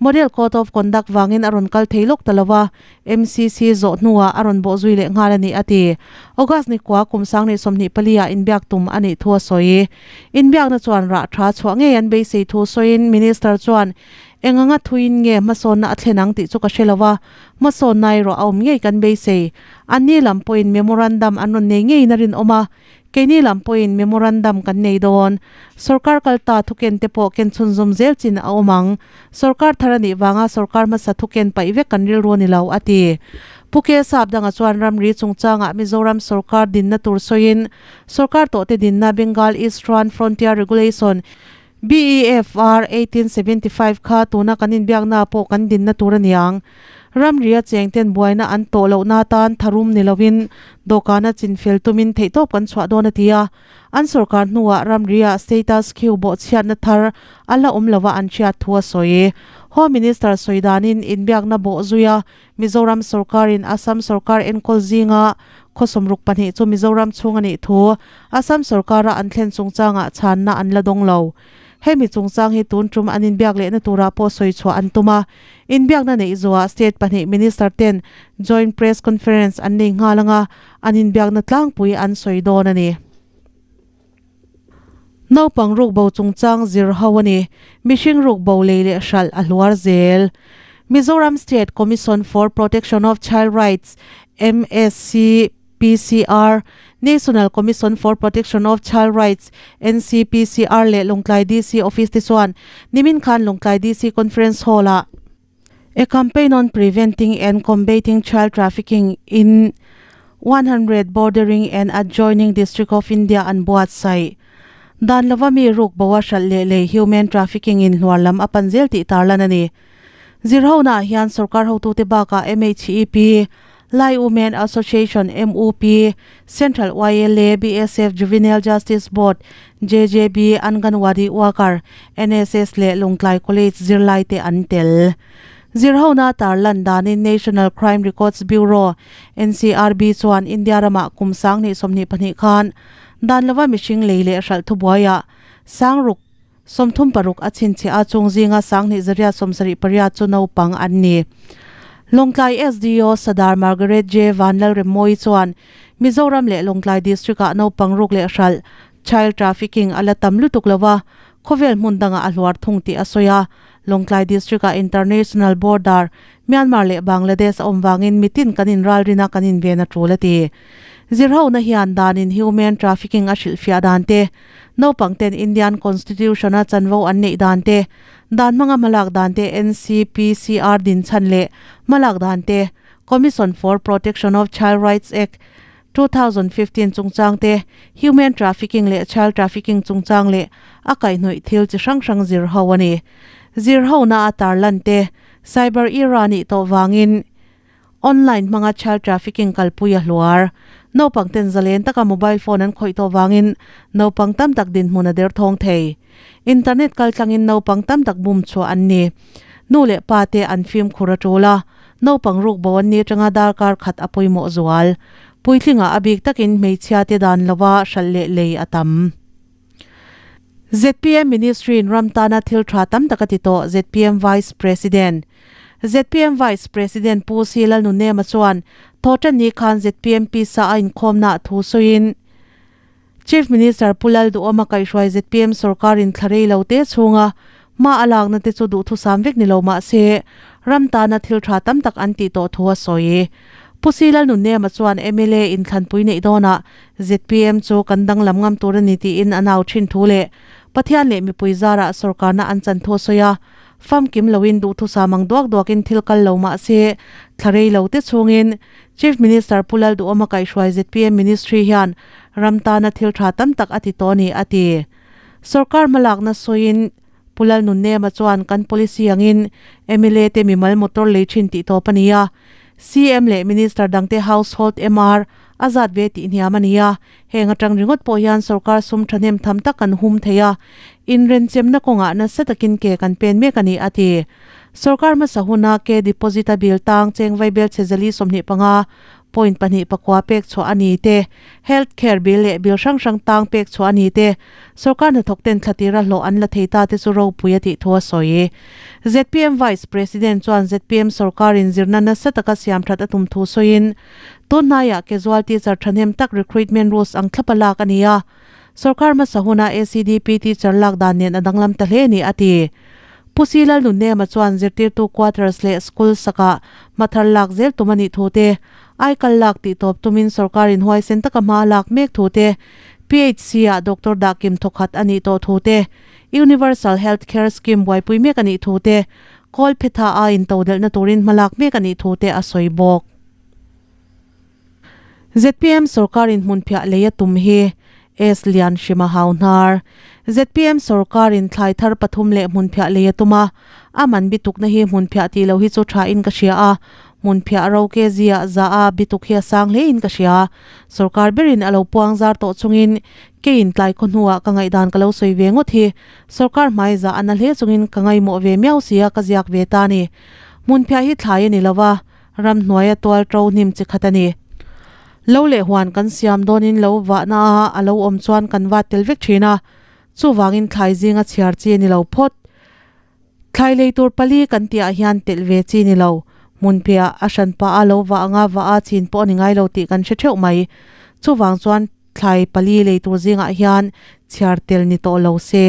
Speaker 1: Model Code of Conduct vangin a rawn kal thei lawk ta lo a, MCC zawh hnuah a rawn bawh zui leh nghal a ni, a ti. August ni kua kum 2024 ah inbiak tum a nih thu a sawi. Inbiakna chuan rah tha chhuah ngei an beisei thu sawiin Minister chuan, Eng anga thuin nge hmasawnna a thlen ang tih chu ka hre lo a, hmasawnna erawh a awm ngei kan beisei. Anni lam pawhin memorandum an rawn nei ngeiin a rinawm a, Keini lam pawhin memorandum kan nei dawn. Sorkar kal ta thuken te pawh ken chhunzawm zel chin a awm ang. Sorkar thar a nih vanga sorkar hmasa thuken paih vek kan rilru a ni lo, a ti. Pu K Sapdanga chuan ramri chungchangah Mizoram sorkar dinna tur sawiin, sorkar tawhte dinna Bengal Eastern Frontier Regulation, BEFR, 1875 kha tuna kan inbiakna pawh kan dinna tur a niang. Ramria chengten buaina an tawh lohna atan tharum ni lovin dawhkana chinfel tumin theihtawp kan chhuah dawn a ti a. An sorkar hnuah ramria status quo bawhchhiatna thar a la awm lova an hriat thu a sawi. Home Minister sawi danin inbiakna bawh zuia Mizoram sorkarin Assam sorkar enkawl zinga khaw 62 chu Mizoram chhung a nih thu Assam sorkara an thlen chungchangah chhanna an la dawng lo. Hemi chungchang hi tun tum an inbiak lehna turah pawh sawi chhuah an tum a. Inbiakna neih zuah state pahnih minister ten joint press conference an nei nghal anga an inbiakna tlangpui an sawi dawn a ni. Naupang rukbo chungchang zir ho a ni. Mihring rukbo lei leh hralh a hluar zel. Mizoram State Commission for Protection of Child Rights, MSC, PCR, National Commission for Protection of Child Rights, NCPCR, leh Lawngtlai DC Office te chuan nimin khan Lawngtlai DC Conference Hall-ah A Campaign on Preventing and Combating Child Trafficking in 100 Bordering and Adjoining District of India an buatsaih. Dan lova mi ruk bo a hralh leh lei human trafficking in hnuar lam a pan zel tih tarlan a ni. Zirhona ah hian sorkar hotute bakah MHEP, Lai Women Association, MUP, Central YLA, BSF, Juvenile Justice Board, JJB, Anganwadi Worker, NSS leh Lawngtlai College zirlai te an tel. Zirhona tarlan danin National Crime Records Bureau, NCRB, chuan India ramah kum 2022 khan dan lova mihring lei leh hralh thubuaiah 6 36 a chhinchhiah a, chung zinga 2878 chu naupang an ni. Lawngtlai SDO Sadar Margaret J. Vanlalremmawi chuan Mizoram leh Lawngtlai District-ah naupang ruk leh hralh, child trafficking, a la tam lutuk lo a, khawvel hmun dangah a hluar thung tih a sawi a. Lawngtlai District-ah international border, Myanmar leh Bangladesh a awm vangin mitin kan inralrin a, kan inven a tul a ti. Zirhona hian danin human trafficking a hrilhfiah dan te, Naupang ten Indian Constitution a chanvo an neih dan te, dan hmanga hmalak dan te, NCPCR din chhan leh hmalak dan te, Commission for Protection of Child Rights Act, 2015 chungchang te, Human Trafficking leh Child Trafficking chungchang leh a kaihhnawih thil chi hrang hrang zir ho a ni. Zir hona a tarlan te, Cyber era nih tawh vangin, Online hmanga child trafficking kalpui a hluar. Naupang ten zalen taka mobile phone an khawih tawh vangin naupang tam tak dinhmun a derthawng thei. Internet kal tlangin naupang tam tak bum chhuah an ni. Nu leh pa te an fimkhur a tul a, naupang ruk bo an ni atanga darkar khat a pawimawh zual. Puitlingah a bik takin hmeichhia te dan lova hralh leh lei a tam. Zpm Ministry in ram tana thil tha tam tak a ti tawh, zpm Vice President. Zpm Vice President Pu Si Lalnunema chuan Thawhtanni khan zpm pisa a inkhawmnaah thu sawiin, Chief Minister Pu Lalduhawma kaihhruai zpm sorkarin thla rei lo te chhunga hma a lakna te chu duhthusam vek ni lo mah se ram tana thil tha tam tak an tih tawh thu a sawi. Pu Si Lalnunema chuan mla inthlanpui neih dawnah zpm chu kan danglam ngam tur a ni tiin a nau thin thu leh Pathian leh mipui zarah sorkarna an chan thu a sawi a. Famkim loin duhthusam ang duak duakin thil kal lo mah se, thla rei lo te chhungin Chief Minister Pu Lalduhawma kaihhruai zpm Ministry hian ram tana thil tha tam tak a ti tawh a ni, a ti. Sorkar hmalakna sawiin Pu Lalnunnema chuan kan policy angin mla te mimal motor lei thin tih tawp a ni a, CM leh Minister dangte household MR a zat ve tih hniam a ni a, Heng atang ringawt pawh hian sorkar sum thahnem tham tak kan hum thei a, inrenchemna kawngah nasa takin ke kan pen mek a ni, a ti. Sorkar hmasa huna ke deposit a bill tang cheng vaibel chhe zali 25. Point pahnih pakua pek chhuah a ni te, Health Care Bill leh bill hrang hrang tang pek chhuah a ni te, Sorkar hnathawk ten thlatira hlawh an la thei ta te chu ropui a tih thu a sawi. Zpm Vice President chuan zpm sorkarin zirna nasa taka siam that a tum thu sawiin, tun hnaiah casual teacher thahnem tak recruitment rules ang thlapa lak a ni a, sorkar hmasa huna ACDP teacher lak dan nen a danglam ta hle ni a ti. Pu Si Lalnunema chuan zirtirtu quarters leh school sakah hmathar lak zel tum a nih thu te, aikal lak tih tawp tumin sorkarin huaisen taka hma a lak mek thu te, PHC-ah doctor dah kim thawkhat a nih tawh thu te, Universal Health Care Scheme buaipui mek a nih thu te, Kawlphetha a intodelhna turin hma lak mek a nih thu te a sawi bawk. Zpm sorkarin hmunphiah lei a tum hi S Lian Hrima hau hnar. Zpm sorkarin thlai thar pathum leh hmunphiah lei a tum a, a man bitukna hi hmunphiah tih lo hi chu tha in ka hria a, hmunphiah ro kg ah za a bituk hi a sang hle in ka hria. Sorkar berin a lo puang zar tawh chungin keiin tlai khaw hnuah ka ngaihdan ka lo sawi ve ngawt hi sorkar hmai zah a na hle chungin ka ngaihmawh ve miau sia ka ziak ve ta ni. Hmunphiah hi thlai a ni lo a. Ramhnuaia tual to hnim chi khat a ni. Lo leh huan kan siam dawnin lo vahna a a lo awm chuan kan vat tel vek thin a, chuvangin thlai zinga chhiar chi a ni lo phawt. Thlai lei tur pali kan tihah hian telh ve chi ni lo. Hmunphiah a hran pah a lo vah anga vah a chin pawh a ni ngai lo tih kan hre theuh mai. Chuvang chuan thlai pali lei tur zingah hian chhiar tel ni tawh lo se.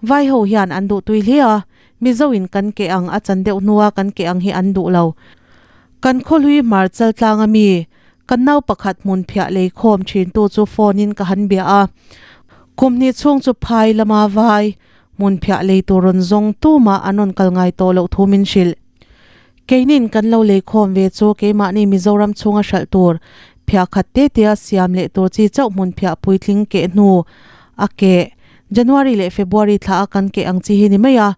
Speaker 1: Vaiho hian an duhtui hle a, Mizo in kan keh ang a chan deuh hnua kan keh ang hi an duh lo. Kan khawhlui hmar chal tlang a mi, kan nau pakhat hmun phiah lei khawm thin tu chu phone in ka han bia a. Kum hnih chhung chu phai lama vai, hmun phiah lei tur rawn zawng tumah an rawn kal ngai tawh loh thu min hrilh. Keinin kan lo lei khawm ve chu keimahni Mizoram chhunga hralh tur phiah khat te tea siam leh tur chi chauh hmun phiah puitling keh hnu a keh. January leh February thla a kan keh ang chi hi ni mai a,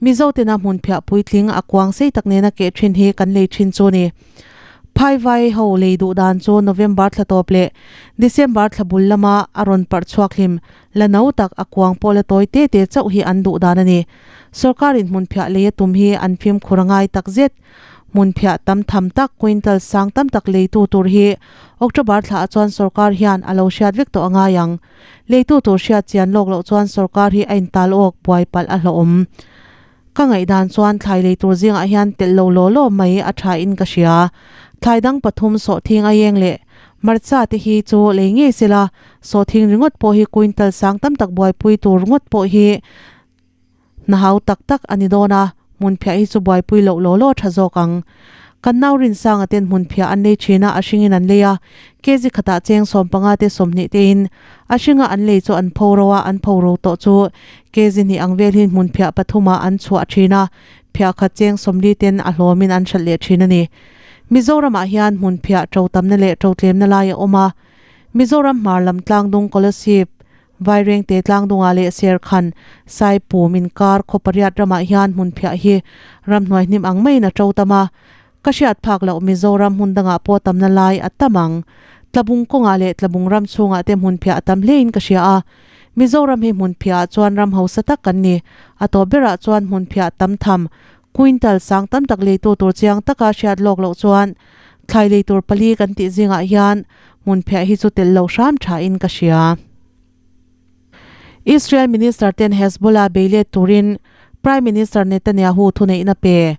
Speaker 1: Mizo tena hmun phiah puitling a kuang sei tak nena keh thin hi kan lei thin chu ni. Phaivai ho lei duh dan chu November thla tawp leh December thla bul lama a rawn parh chhuak hlim la no tak a kuang pawh la tawi te te chauh hi an duh dan a ni. Sorkarin hmunphiah lei a tum hi an fimkhur a ngai tak zet. Hmunphiah tam tham tak quintal sang tam tak leitu tur hi October thlaah chuan sorkar hian a lo hriat vek tawh a ngai ang. Leitu tur hriat chian lawk loh chuan sorkar hi a intal awk buai palh a hlawhawm. Ka ngaihdan chuan thlai lei tur zingah hian telh lo law law mai a tha in ka hria. Thlai dang pathum sawhthing a eng leh hmarcha te hi chu lei ngei sela, sawhthing ringawt pawh hi quintal sang tam tak buaipui tur ngawt pawh hi Hna hau tak tak a ni dawn a, hmunphiah hi chu buaipui loh law law tha zawk ang. Kan nau Rinsanga ten hmunphiah an lei thin a, a hringin an lei a, kg khatah cheng 15 te 20 tein a hringa an lei chu an pho ro a, an pho ro tawh chu kg hnih ang vel hin hmunphiah pathumah an chhuah thin a, phiah khat cheng 40 ten a hlawmin an hralh leh thin a ni. Mizoramah hian hmunphiah to tamna leh to tlemna lai a awm a, Mizoram hmar lam tlangdung Kolasib, Vairengte tlangdungah leh Serkhan, Saipum inkar khaw pariat ramah hian hmunphiah hi ramhnuai hnim ang maiin a to tam a, ka hriat phak loh Mizoram hmun dangah pawh tamna lai a tam ang. Tlabung kawngah leh Tlabung ram chhungah te hmunphiah a tam hlein ka hria a, Mizoram hi hmunphiah ah chuan ram hausa tak kan ni. A tawp berah chuan hmunphiah tam tham, quintal sang tam tak leitu tur chiang taka hriat lawk loh chuan thlai lei tur pali kan tih zingah hian Hmunphiah hi chu telh loh hram thain ka hria. Israel Minister ten Hezbollah bei let turin Prime Minister Netanyahu thuneihna pe.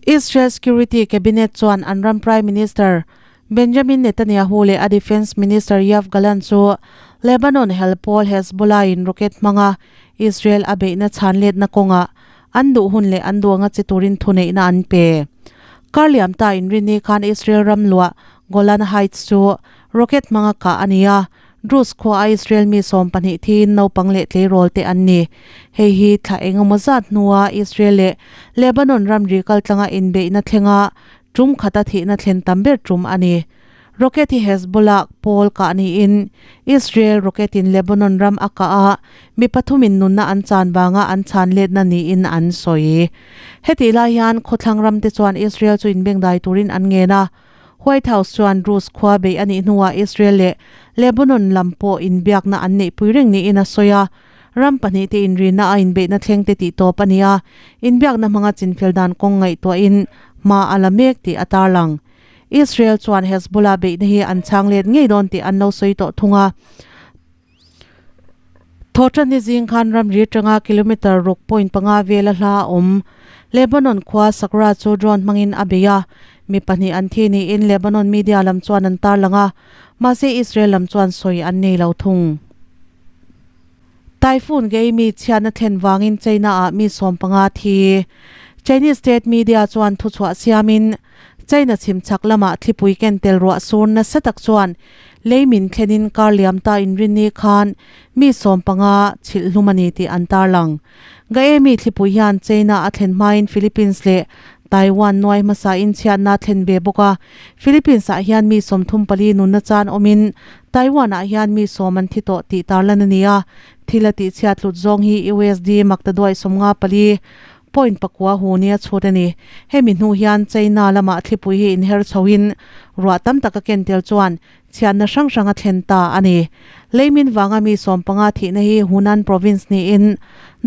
Speaker 1: Israel Security Cabinet chuan an ram Prime Minister Benjamin Netanyahu leh a Defence Minister Yoav Gallant chu Lebanon hel pawl Hezbollah in rocket hmanga Israel a beihna chhan letna kawngah an duh hun leh an duh anga che turin thuneihna an pe. Kar liam ta inrinni khan Israel ram luah Golan Heights chu rocket hmanga kah a ni a, Druze khua a Israel mi 20 thiin naupang leh tleirawl te an ni. Hei hi thla engemaw zat hnua Israel leh Lebanon ramri kaltlanga inbeihna thlenga tum khata thihna thlen tam ber tum a ni. Rocket hi Hezbollah pawl kah niin Israel rocket in Lebanon ram a kah a, mi pathumin nunna an chan vanga an chhan letna niin an sawi. Hetih lai hian khawthlang ram te chuan Israel chu inbengdai turin an ngen a, White House chuan Druze khua beih a nih hnuah Israel leh Lebanon lam pawh inbiakna an neihpui reng niin a sawi a, ram pahnih te inrina a inbeihna thleng te tih tawp a ni a, inbiakna hmanga chinfel dan kawng ngaihtuahin hma a la mek tih a tarlang. Israel chuan Hezbollah beihna hi an chhang let ngei dawn tih an lo sawi tawh thung a. Thawhṭanni zing khan ramri atanga kilometre ruk point panga vela hla a awm. Lebanon khua Sakra chu drone hmangin a bei a, mi pahnih an thi niin Lebanon media lam chuan an tarlang a, mahse Israel lam chuan sawi an nei lo thung. Typhoon Gaemi chhiatna thlen vangin China-ah mi sawmpanga thi. Chinese state media chuan thuchhuah siamin China chhim chhak lamah thlipui ken tel ruah sur nasa tak chuan lei min thlenin kar liam ta inrinni khan mi sawmpanga chhilh hlum a ni tih an tarlang. Gaemi thlipui hian China a thlen hmain Philippines leh Taiwan nuai hmasa in chhiatna a thlen ve bawk a. Philippines ah hian mi 34 nunna chan awmin Taiwan ah hian mi sawm an thi tawh tih tarlan a ni a. Thil a tihchhiat hlut zawng hi USD maktaduai 54 Point pakua hu nia chhut a ni. Hemi hnu hian China lamah thlipui hi inher chhoin ruah tam tak a ken tel chuan chhiatna hrang hrang a thlen ta a ni. Leimin vanga mi 15 thihna hi Hunan province niin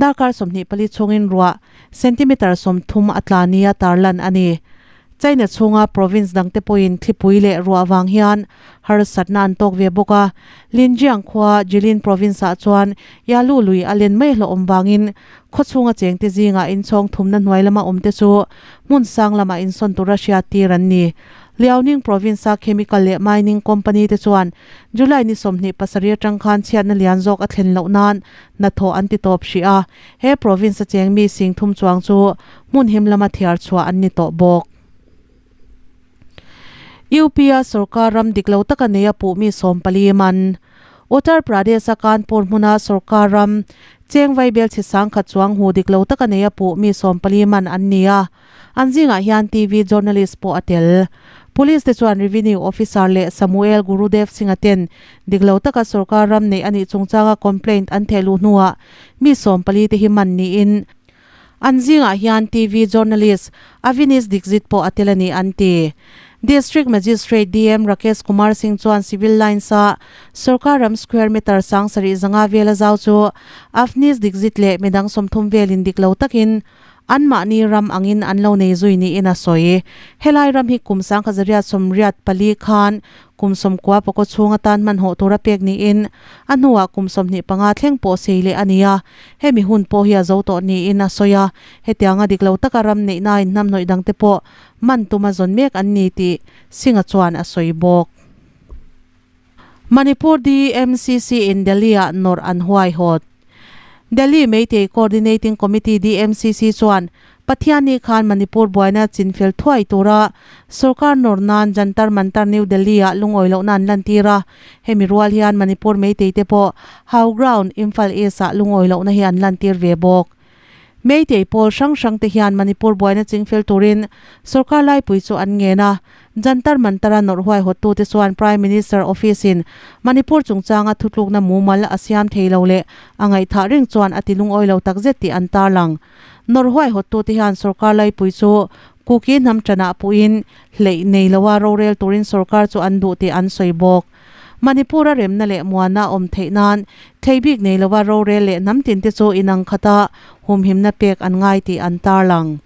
Speaker 1: darkar 24 chhungin ruah centimeter 30 a tla nia tarlan a ni. China chhunga province dangte pawhin thlipui leh ruah vang hian harsatna an tawk ve bawk a. Linjiang khua Jilin province-ah chuan Yalu lui a len mai hlauhawm vangin Khawchhunga chengte zingah inchhawng thumna hnuai lama awmte chu hmun sang lamah insawn tura hriat tir an ni. Liaoning province-a chemical leh mining company te chuan July ni 27 atang khan chhiatna lian zawk a thlen loh nan hnathawh an ti tawp hrih a, he province-a cheng mi sing thum chuang chu hmun him lama thiar chhuah an ni tawh bawk. UP-a sorkar ram dik lo taka nei a puh mi 14 man. Uttar Pradesh-a Kanpur hmuna sorkar ram cheng vaibel chhe sangkhat chuang hu dik lo taka nei a puh mi 14 man an ni a, an zingah hian TV journalist pawh a tel. Police te chuan Revenue Officer leh Samuel Gurudev Singh-a ten dik lo taka sorkar ram neih a nih chungchanga complaint an theh luh hnuah mi 14 te hi man niin An zingah hian TV journalist Avinish Dixit pawh a tel a ni an ti. District Magistrate DM Rakesh Kumar Singh chuan Civil Lines-a sorkar ram square meter 7000 vela zau chu Avnish Dixit leh midang 30 velin dik lo takin anmahni ram angin an lo nei zui niin a sawi. Helai ram hi kum 1984 khan Kum 90 pakaw chhung atan hmanhawh tura pek niin a hnuah kum 25 thleng pawh sei leh a ni a, hemi hun pawh hi a zo tawh niin a sawi a, hetianga dik lo taka ram neihnain hnamhnawih dangte pawh man tuma zawn mek an ni tih Singh-a chuan a sawi bawk. Manipur DMCC in Delhi-ah nawrh an huaihawt. Delhi Meitei Coordinating Committee, DMCC, chuan Pathianni khan Manipur buaina chinfel thuai tura sorkar nawr nan Jantar Mantar New Delhi-ah lungawi lohna an lantir a, hemi rual hian Manipur Meitei te pawh Hau Ground, Imphal East-ah lungawi lohna hi an lantir ve bawk. Meitei pawl hrang hrang te hian Manipur buaina chingfel turin sorkar laipui chu an ngen a, Jantar Mantara nawrh huaihawttute chuan Prime Minister Office-in Manipur chungchanga thutlukna mumal a siam thei lo leh a ngaihthah reng chuan a ti lungawi lo takzet tih an tarlang. Nawrh huaihawttute hian sorkar laipui chu Kuki hnam tanah puhin hleih nei loa rorel turin sorkar chu an duh tih an sawi bawk. Manipur-a remna leh muanna a awm theih nan thei bik nei loa rorel leh hnam tinte chu inang khata humhimna pek an ngai tih an tarlang.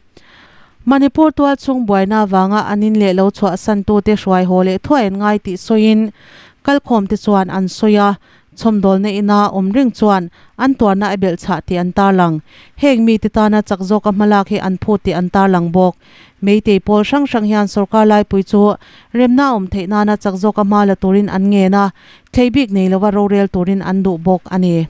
Speaker 1: Manipur tualchhung buaina avanga an in leh lo chhuahsantute hruai haw leh thuai an ngai tih sawiin kalkhawmte chuan an sawi a, chhawmdawlna ina awm reng chuan an tuarna a belhchhah tih an tarlang. Heng mite tana chak zawka hmalak hi an phut tih an tarlang bawk. Meitei pawl hrang hrang hian sorkar laipui chu remna awm theih nana chak zawka hma la turin an ngen a, thlei bik nei lova rorel turin an duh bawk a ni.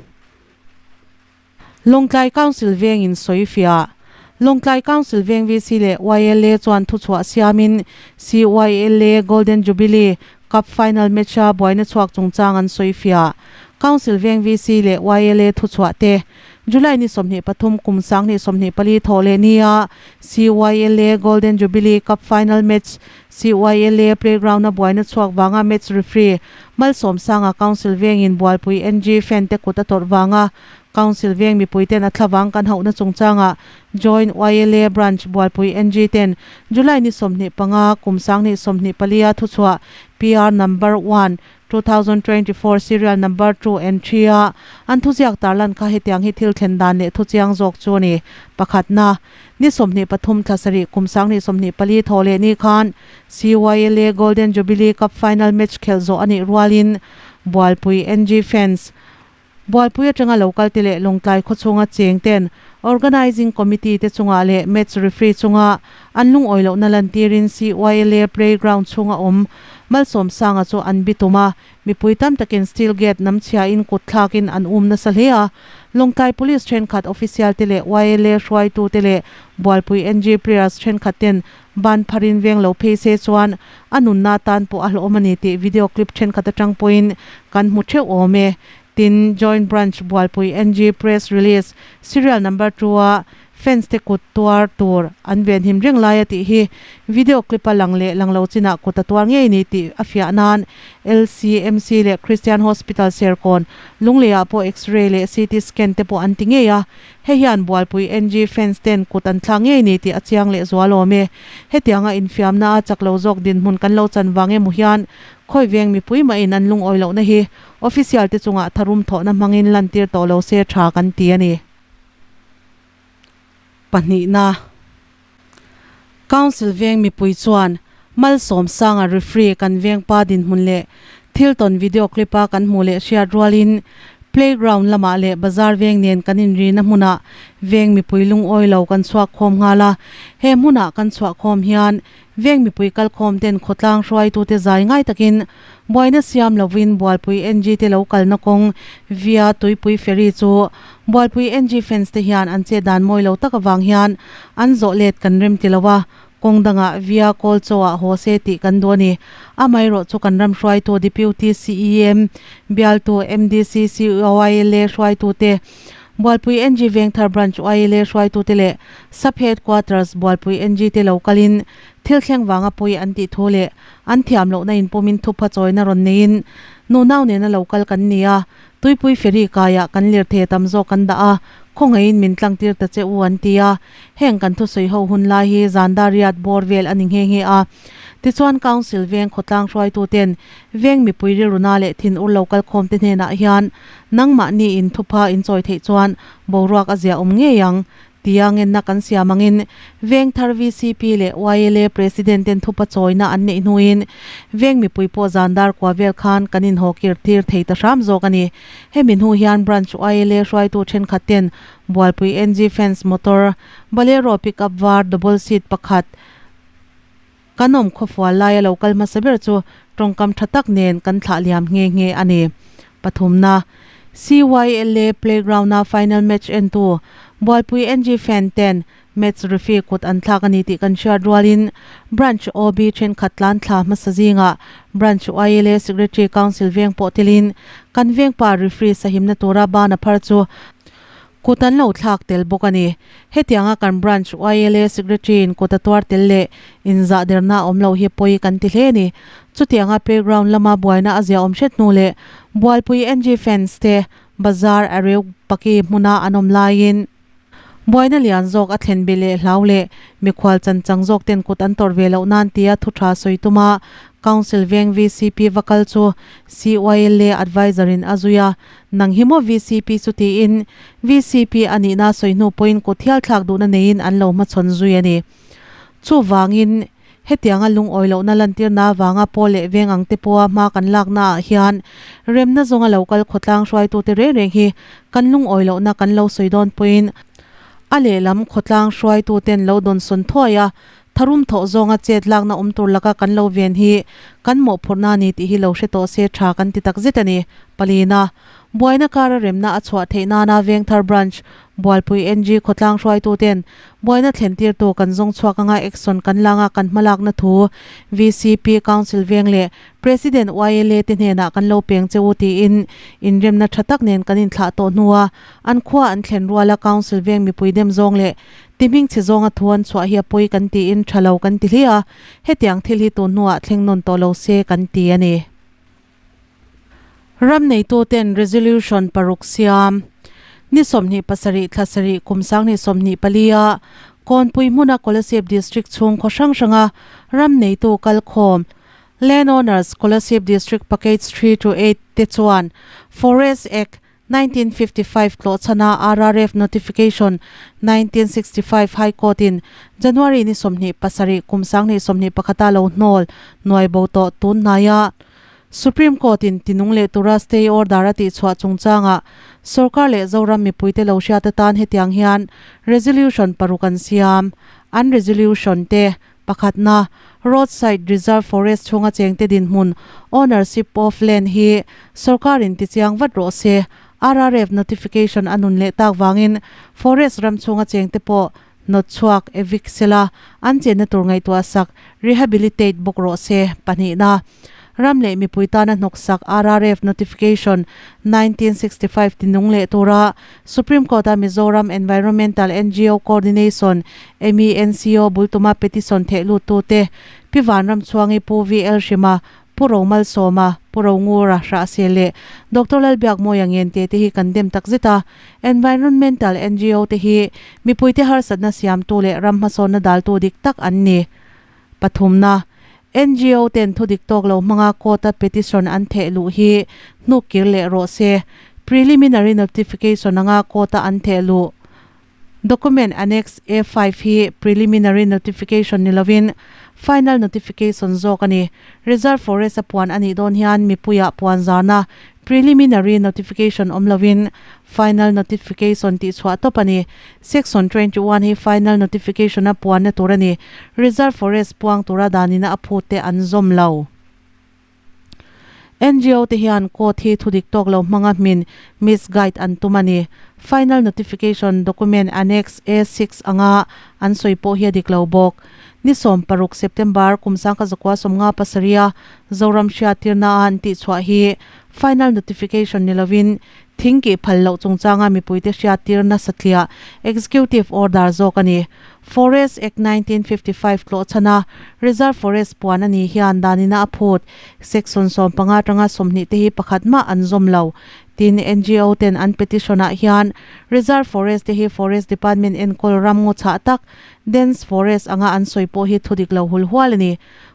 Speaker 1: Lawngtlai Council vengin sawifiah. Lawngtlai Council veng VC leh YLA chuan thuchhuah siamin CYLA Golden Jubilee Cup Final match-a buaina chhuak chungchang an sawifiah. Council veng VC leh YLA thuchhuah te July ni 23 kum 2024 thawh leh nia CYLA Golden Jubilee Cup Final match CYLA playground-a buaina chhuak vanga match referee Malsawmsanga Council vengin Bualpui NG fan te kut a tawrh vanga Council veng mipuiten a thlavang kan hauhna chungchangah Joint YLA Branch Bualpui NG ten July ni 25 kum 2024 a thuchhuah PR Number one. 2024 Serial Number 2 entry a an thuziak tarlan kha hetiang hi thil thlen dan leh thuchiang zawk chu a ni. Pakhatna, ni 23 thla sarih kum 2024 thawh leh ni khan CYLA Golden Jubilee Cup Final match khelh zawh a nih rualin Bualpui NG fans Bualpui atanga lo kal te leh Lawngtlai khawchhunga cheng ten Organising Committee te chungah leh match referee chunga an lungawi lohna lantirin CYLA playground chhunga awm Malsawmsanga chu an bitum a, mipui tam takin steel gate namchhiain kut thlakin an um nasa hle a. Lawngtlai Police thenkhat official te leh YLA hruaitu te leh Bualpui NG players thenkhat ten ban pharin veng lo phei se chuan a nunna tan pawh a hlawhawm a ni tih video clip thenkhat atang pawhin kan hmu theuh awm e. Tin, Joint Branch Bualpui NG Press Release Serial Number 2 a fans te kut tuar tur an venhim reng lai a tih hi video clip a lang leh lang lo chinah kut a tuar ngei ni tih a fiah nan LCMC leh Christian Hospital Serkawn Lungleiah pawh X-ray leh CT scan te pawh an ti ngei a, hei hian Bualpui NG fans ten kut an thlak ngei ni tih a chiang leh zual awm e. Hetianga infiamna a chak lo zawk dinhmun kan lo chan vang emaw hian khawi veng mipui mahin an lungawi lohna hi Official te chungah tharum thawhna hmangin lantir tawh lo se tha kan ti a ni. Pahnihna, Council veng mipui chuan Malsawmsanga referee kan vengpa dinhmun leh thil tawn video clip a kan hmuh leh hriat rualin playground lamah leh bazar veng nen kan inrina hmunah veng mipui lungawi lo kan chhuak khawm nghal a. He hmunah kan chhuah khawm hian Veng mipui kalkhawm ten khawtlang hruaitute zai ngai takin buaina siam lovin Bualpui NG te lo kalna kawng via Tuipui Ferry chu Bualpui NG fans te hian an chet dan mawi lo tak avang hian an zawh let kan rem ti lo a, kawng dangah via Kawlchaw ah haw se tih kan duh a ni. Amaherawh chu kan ram hruaitu Deputy CEM, bialtu MDC CYLA hruaitute, Bualpui NG Vengthar Branch YLA hruaitute leh Sub Headquarters Bualpui NG te lo kalin thil thleng vanga pawi an tih thu leh an thiam lohna inpawmin thupha chawina rawn neiin nunau nena lo kal kan ni a, Tuipui Ferry kaiah kan lirthei tam zawk kan dah a, khawngaihin min tlangtir ta che u an ti a, heng kan thusawi ho hun lai hi zanda riat bawr vel a ni nghe nghe a. Tichuan Council veng khawtlang hruaituten veng mipui rilruna leh thinur lo kalkhawmte hnenah hian Nangmahni in thupha in chawi theih chuan boruak a zia awm ngei ang tia ngenna kan siam angin Vengthar VCP leh YLA President ten thupa chawina an neih hnuin veng mipui pawh zan dar kua vel khan kan inhaw kir tir thei ta hram zawk a ni. Hemi hnu hian Branch YLA hruaitu thenkhat ten Bualpui NG Fans motor, Bolero pickup var double seat pakhat, Kan awm khawfual laia lo kal hmasa ber chu tawngkam tha tak nen kan thlah liam nghe nghe a ni. Pathumna, CYLA playground-a final match entu Bualpui NG fan ten match referee kut an thlak a ni tih kan hriat rualin Branch OB thenkhat tlan thla hmasa zingah Branch YLA Secretary Council veng pawh telin kan vengpa referee sahimna tura bana phar chu Kut an lo thlak tel bawk a ni. Hetianga kan Branch YLA Secretary in kut a tuar tel leh inzah derna a awm lo hi pawi kan ti hle a ni. Chutianga playground lama buaina a ziahawm hret hnu leh Bualpui NG fans te bazar a reu paki hmuna an awm laiin buaina lian zawk a thlen be leh hlau leh mikhual chanchang zawk ten kut an tawrh ve loh nan tia thu tha sawi tuma Council veng VCP va kal chu CYLA Adviser in a zui a. Nang hi maw VCP chu tiin VCP a nihna sawi hnu pawhin kut hial thlak duhna neiin an lo hmachhawn zui a ni. Chuvangin, hetianga lungawi lohna lantirna avanga pawl leh veng ang te pawha hma kan lakna ah hian remna zawnga lo kal khawtlang hruaitute reng reng hi kan lungawi lohna kan lo sawi dawn pawhin a lehlam khawtlang hruaituten lo dawnsawn thuai a, Tharum thawh zawnga chet lakna awm tur laka kan lo ven hi kan mawhphurhna a ni tih hi lo hre tawh se tha kan ti tak zet a ni. Palina, buaina kara remna a chhuah theih nana Vengthar Branch, Bualpui NG khawtlang hruaituten buaina thlentirtu kan zawng chhuak anga action kan langa kan hmalakna thu VCP Council veng leh President YLA te hnenah kan lo peng che u tiin inremna tha tak nen kan inthlah tawh hnua an khua an thlen ruala Council veng mipui dem zawng leh Ti hming chhe zawnga thu an chhuah hi a pawi kan tiin tha lo kan ti hle a, hetiang thil hi tun hnuah thleng nawn tawh lo se kan ti a ni. Ram neituten Resolution paruk siam ni 27 thla sarih kum 2024 a Kawnpui hmuna Kolasib District chhung khaw hrang hranga ram neitu kalkhawm. Landowners Kolasib District Package 3 to 8 te chuan Forest Act 1955 tlawhchhana RRF Notification 1965 High Court in January ni 27 kum 2021 a lo hnawl nuai bo tawh tun hnaia Supreme Court in tinung leh tura stay order a tihchhuah chungchanga sorkar leh Zoram mipuite lo hriat atan hetiang hian resolution paruk an siam. An resolution te pakhatna, Roadside Reserve Forest chhunga chengte dinhmun, ownership of land, hi sorkarin tichiang vat rawh se. RRF notification a nun leh tak vangin forest ram chhunga chengte pawh hnawt chhuak, evict, sela an chenna tur ngaihtuah sak, rehabilitate, bawk rawh se. Pahnihna, Ram leh mipui tana hnawksak RRF Notification 1965 tinung leh tura Supreme Court-a Mizoram Environmental ngo Coordination, MENCO, bultuma petition theh luttute Pi Vanramchhuangi, Pu VL Hrima, Pu Romalsawma, Pu Rongura Hrahsel leh Doctor Lalbiakmawia Ngente te hi kan dem takzet a. Environmental ngo te hi mipuite harsatna siamtu leh ram hmasawnna daltu dik tak an ni. Pathumna, ngo ten thu dik tawk lo hmanga court-a petition an theh luh hi hnuk kir leh rawh se. Preliminary notification anga court-a an theh luh document Annex A5 hi preliminary notification ni lovin final notification zawk a ni. Reserve Forest-a puan a nih dawn hian mipuiah puan zarna Preliminary notification awm lovin final notification tih chhuah tawp a ni. Section 21 hi final notification a puanna tur a ni. Reserve forest puang tura danina a phut te an zawm lo. NGO te hian court hi thudik tawk lo hmanga hmin, misguide, an tum a ni. Final notification document Annex A6 anga an sawi pawh hi a dik lo bawk. Ni 16 September kum 1957 a Zoram hriattirna a an tihchhuah hi final notification ni lovin thing kih phal loh chungchanga mipuite hriattirna satliah executive order zawk a ni. Forest Act 1955 tlawhchhana Reserve Forest puan a nih hian danina a phut section 15 atanga 20 te hi pakhat mah an zawm lo. Tin, ngo ten an petition ah hian Reserve Forest te hi Forest Department enkawl ram ngaw chhah tak dense forest anga an sawi pawh hi thudik lo hul hual a ni.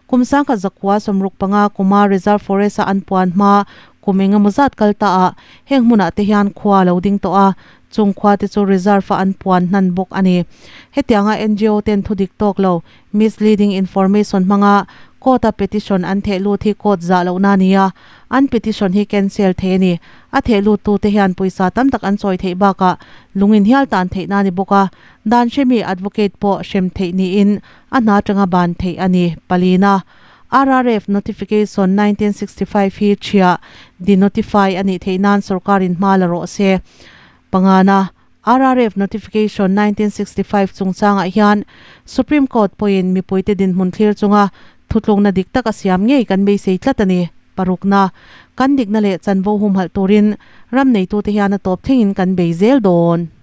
Speaker 1: Kum 1965 kuma Reserve Forest a an puan hma kum engemaw zat kal ta ah heng hmunah te hian khua a lo ding tawh a, chung khua te chu reserve a an puan hnan bawk a ni. Hetianga ngo ten thudik tawk lo, misleading information, hmanga court a petition an theh lut hi court zah lohna a ni a, an petition hi cancel thei a ni. A theh lut tu te hian pawisa tam tak an chawi theih bakah lung inhial tan theihna a ni bawk a, dan hremi advocate pawh hrem theih niin a hna atanga ban theih a ni. Palina, RRF Notification 1965 hi thiah, denotify, a nih theih nan sorkarin hma la rawh se. Pangana, RRF Notification 1965 chungchangah hian Supreme Court pawhin mipuite dinhmun thlir chunga thutlukna dik tak a siam ngei kan beisei tlat a ni. Parukna, kan dikna leh chanvo humhalh turin ram neitute hian a tawp thlengin kan bei zel dawn.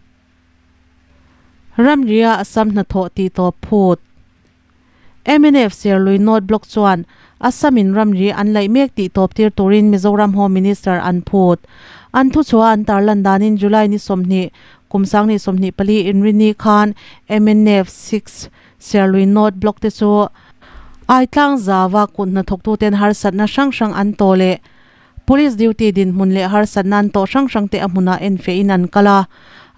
Speaker 1: Ramria Assam hnathawh tih tawp phut. Mnf Serlui North Block chuan Assam in ramri an laih mek tih tawp tir turin Mizoram Home Minister an phut. An thuchhuah an tarlan danin July ni 20 kum 2024 inrini khan mnf 6 Serlui North Block te chu Aitlang Zawa kut hnathawktuten harsatna hrang hrang an tawh leh Police duty dinhmun leh harsatna an tawh hrang hrang te a hmunah en fehin an kal a.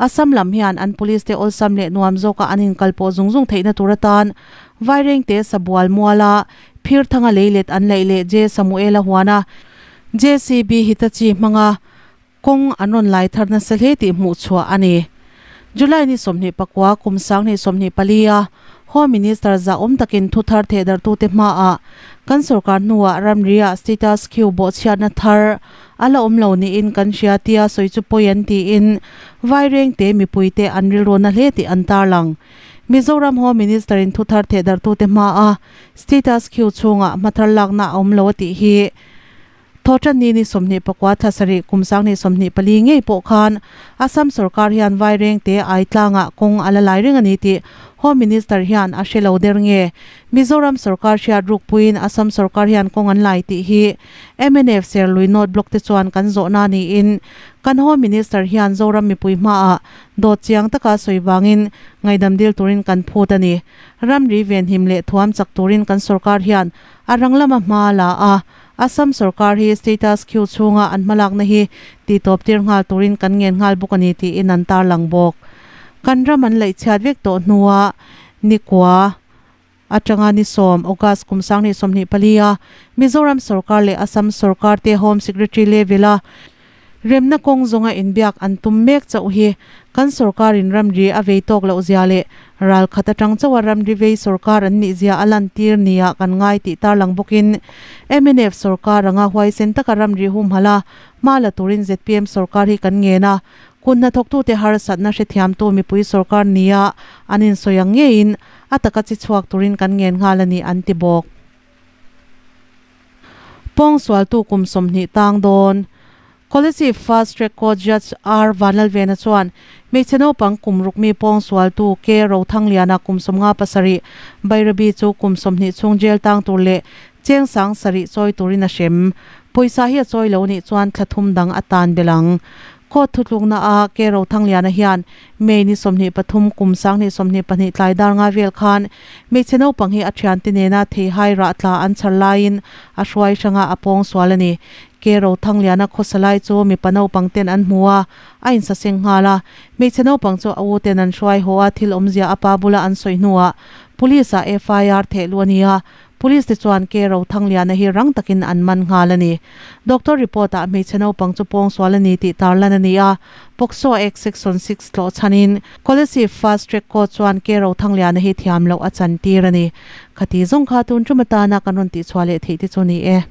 Speaker 1: Assam lam hian an police te awlsam leh nuam zawka an inkal pawh zung zung theihna tur atan Vairengte Sabual muala Phirthanga leilet an laih leh J Samuela huana JCB Hitachi hmanga kawng an rawn lai thar nasa hle tih hmuh chhuah a ni. July ni 29 kum 2024 a Home Minister zahawm takin thu thar thehdarhtute hmaah kan sorkar hnuah ramriah status quo bawhchhiatna thar a la awm lo niin kan hria tia sawi chu pawi an tiin Vairengte mipuite an rilruana hle tih an tarlang. Mizoram Home Minister in thu thar thehdarhtute hmaa status quo chhungah hmathar lakna a awm lo a tih hi. Thawhtanni ni 24 thla sarih kum 2024 ngei pawh khan Assam sorkar hian Vairengte Aitlangah kawng a la lai reng a ni tih Home Minister hian a hre lo der nge? Mizoram sorkar hriat rukpuiin Assam sorkar hian kawng an lai tih hi mnf Serlui North Block te chuan kan zawhna niin kan Home Minister hian Zoram mipui hmaah dawt chiang taka sawi vangin ngaidam dil turin kan phut a ni. Ramri venhim leh thuam chak turin kan sorkar hian a rang lama hma la a, Assam sorkar hi status quo chhunga an hmalakna hi tihtawp tir nghal turin kan ngen nghal bawk a ni tiin an tarlang bawk. Kan ram an laih chhiat vek tawh hnua nikua atanga ni sawm, August kum 2024 a Mizoram sorkar leh Assam sorkar te Home Secretary level a Remna kawng zawnga inbiak an tum mek chauh hi kan sorkarin ramri a vei tawk loh zia leh ral khat atang chauha ramri vei sorkar an nih zia a lantir nia kan ngai tih tarlang bawkin mnf sorkar anga huaisen taka ramri humhalh a hma la turin zpm sorkar hi kan ngen a, kun hnathawktute harsatna hrethiamtu mipui sorkar nia an insawi ang ngeiin a taka chi chhuak turin kan ngen nghal a ni an ti bawk. Pawngsualtu kum 20 tang dawn. Kolasib Fast Track Court Judge R Vanlalvena chuan hmeichhe naupang kum rukmi pawngsualtu K Rothangliana kum 57 Bairabi chu kum 20 chhung jail tang tur leh cheng 7,000 chawi turin a hrem. Pawisa hi a chawi lo nih chuan thla thum dang a tan belh ang. Court thutlukna a K Rothangliana hian May ni 23 kum 2022 tlai dar nga vel khan hmeichhe naupang hi a thiante nena theihai rah tla an chhar laiin a hruai hranga a pawng sual a ni. Ke Rothangliana khawsa lai chu mipa naupang ten an hmu a, a insaseng nghal a. Hmeichhe naupang chu a u ten an hruai haw a, thil awmzia a pa bula an sawi hnuah Police ah FIR theh luh a ni a, Police te chuan Ke Rothangliana hi rang takin an man nghal a ni. Doctor report ah hmeichhe naupang chu pawngsual a ni tih tarlan a ni a, POCSO Act Section 6 tlawh chhanin Kolasib Fast Track Court chuan Ke Rothangliana hi thiam loh a chantir a ni. Khati zawng kha tun tum atana kan rawn tihchhuah leh theih te chu ni e.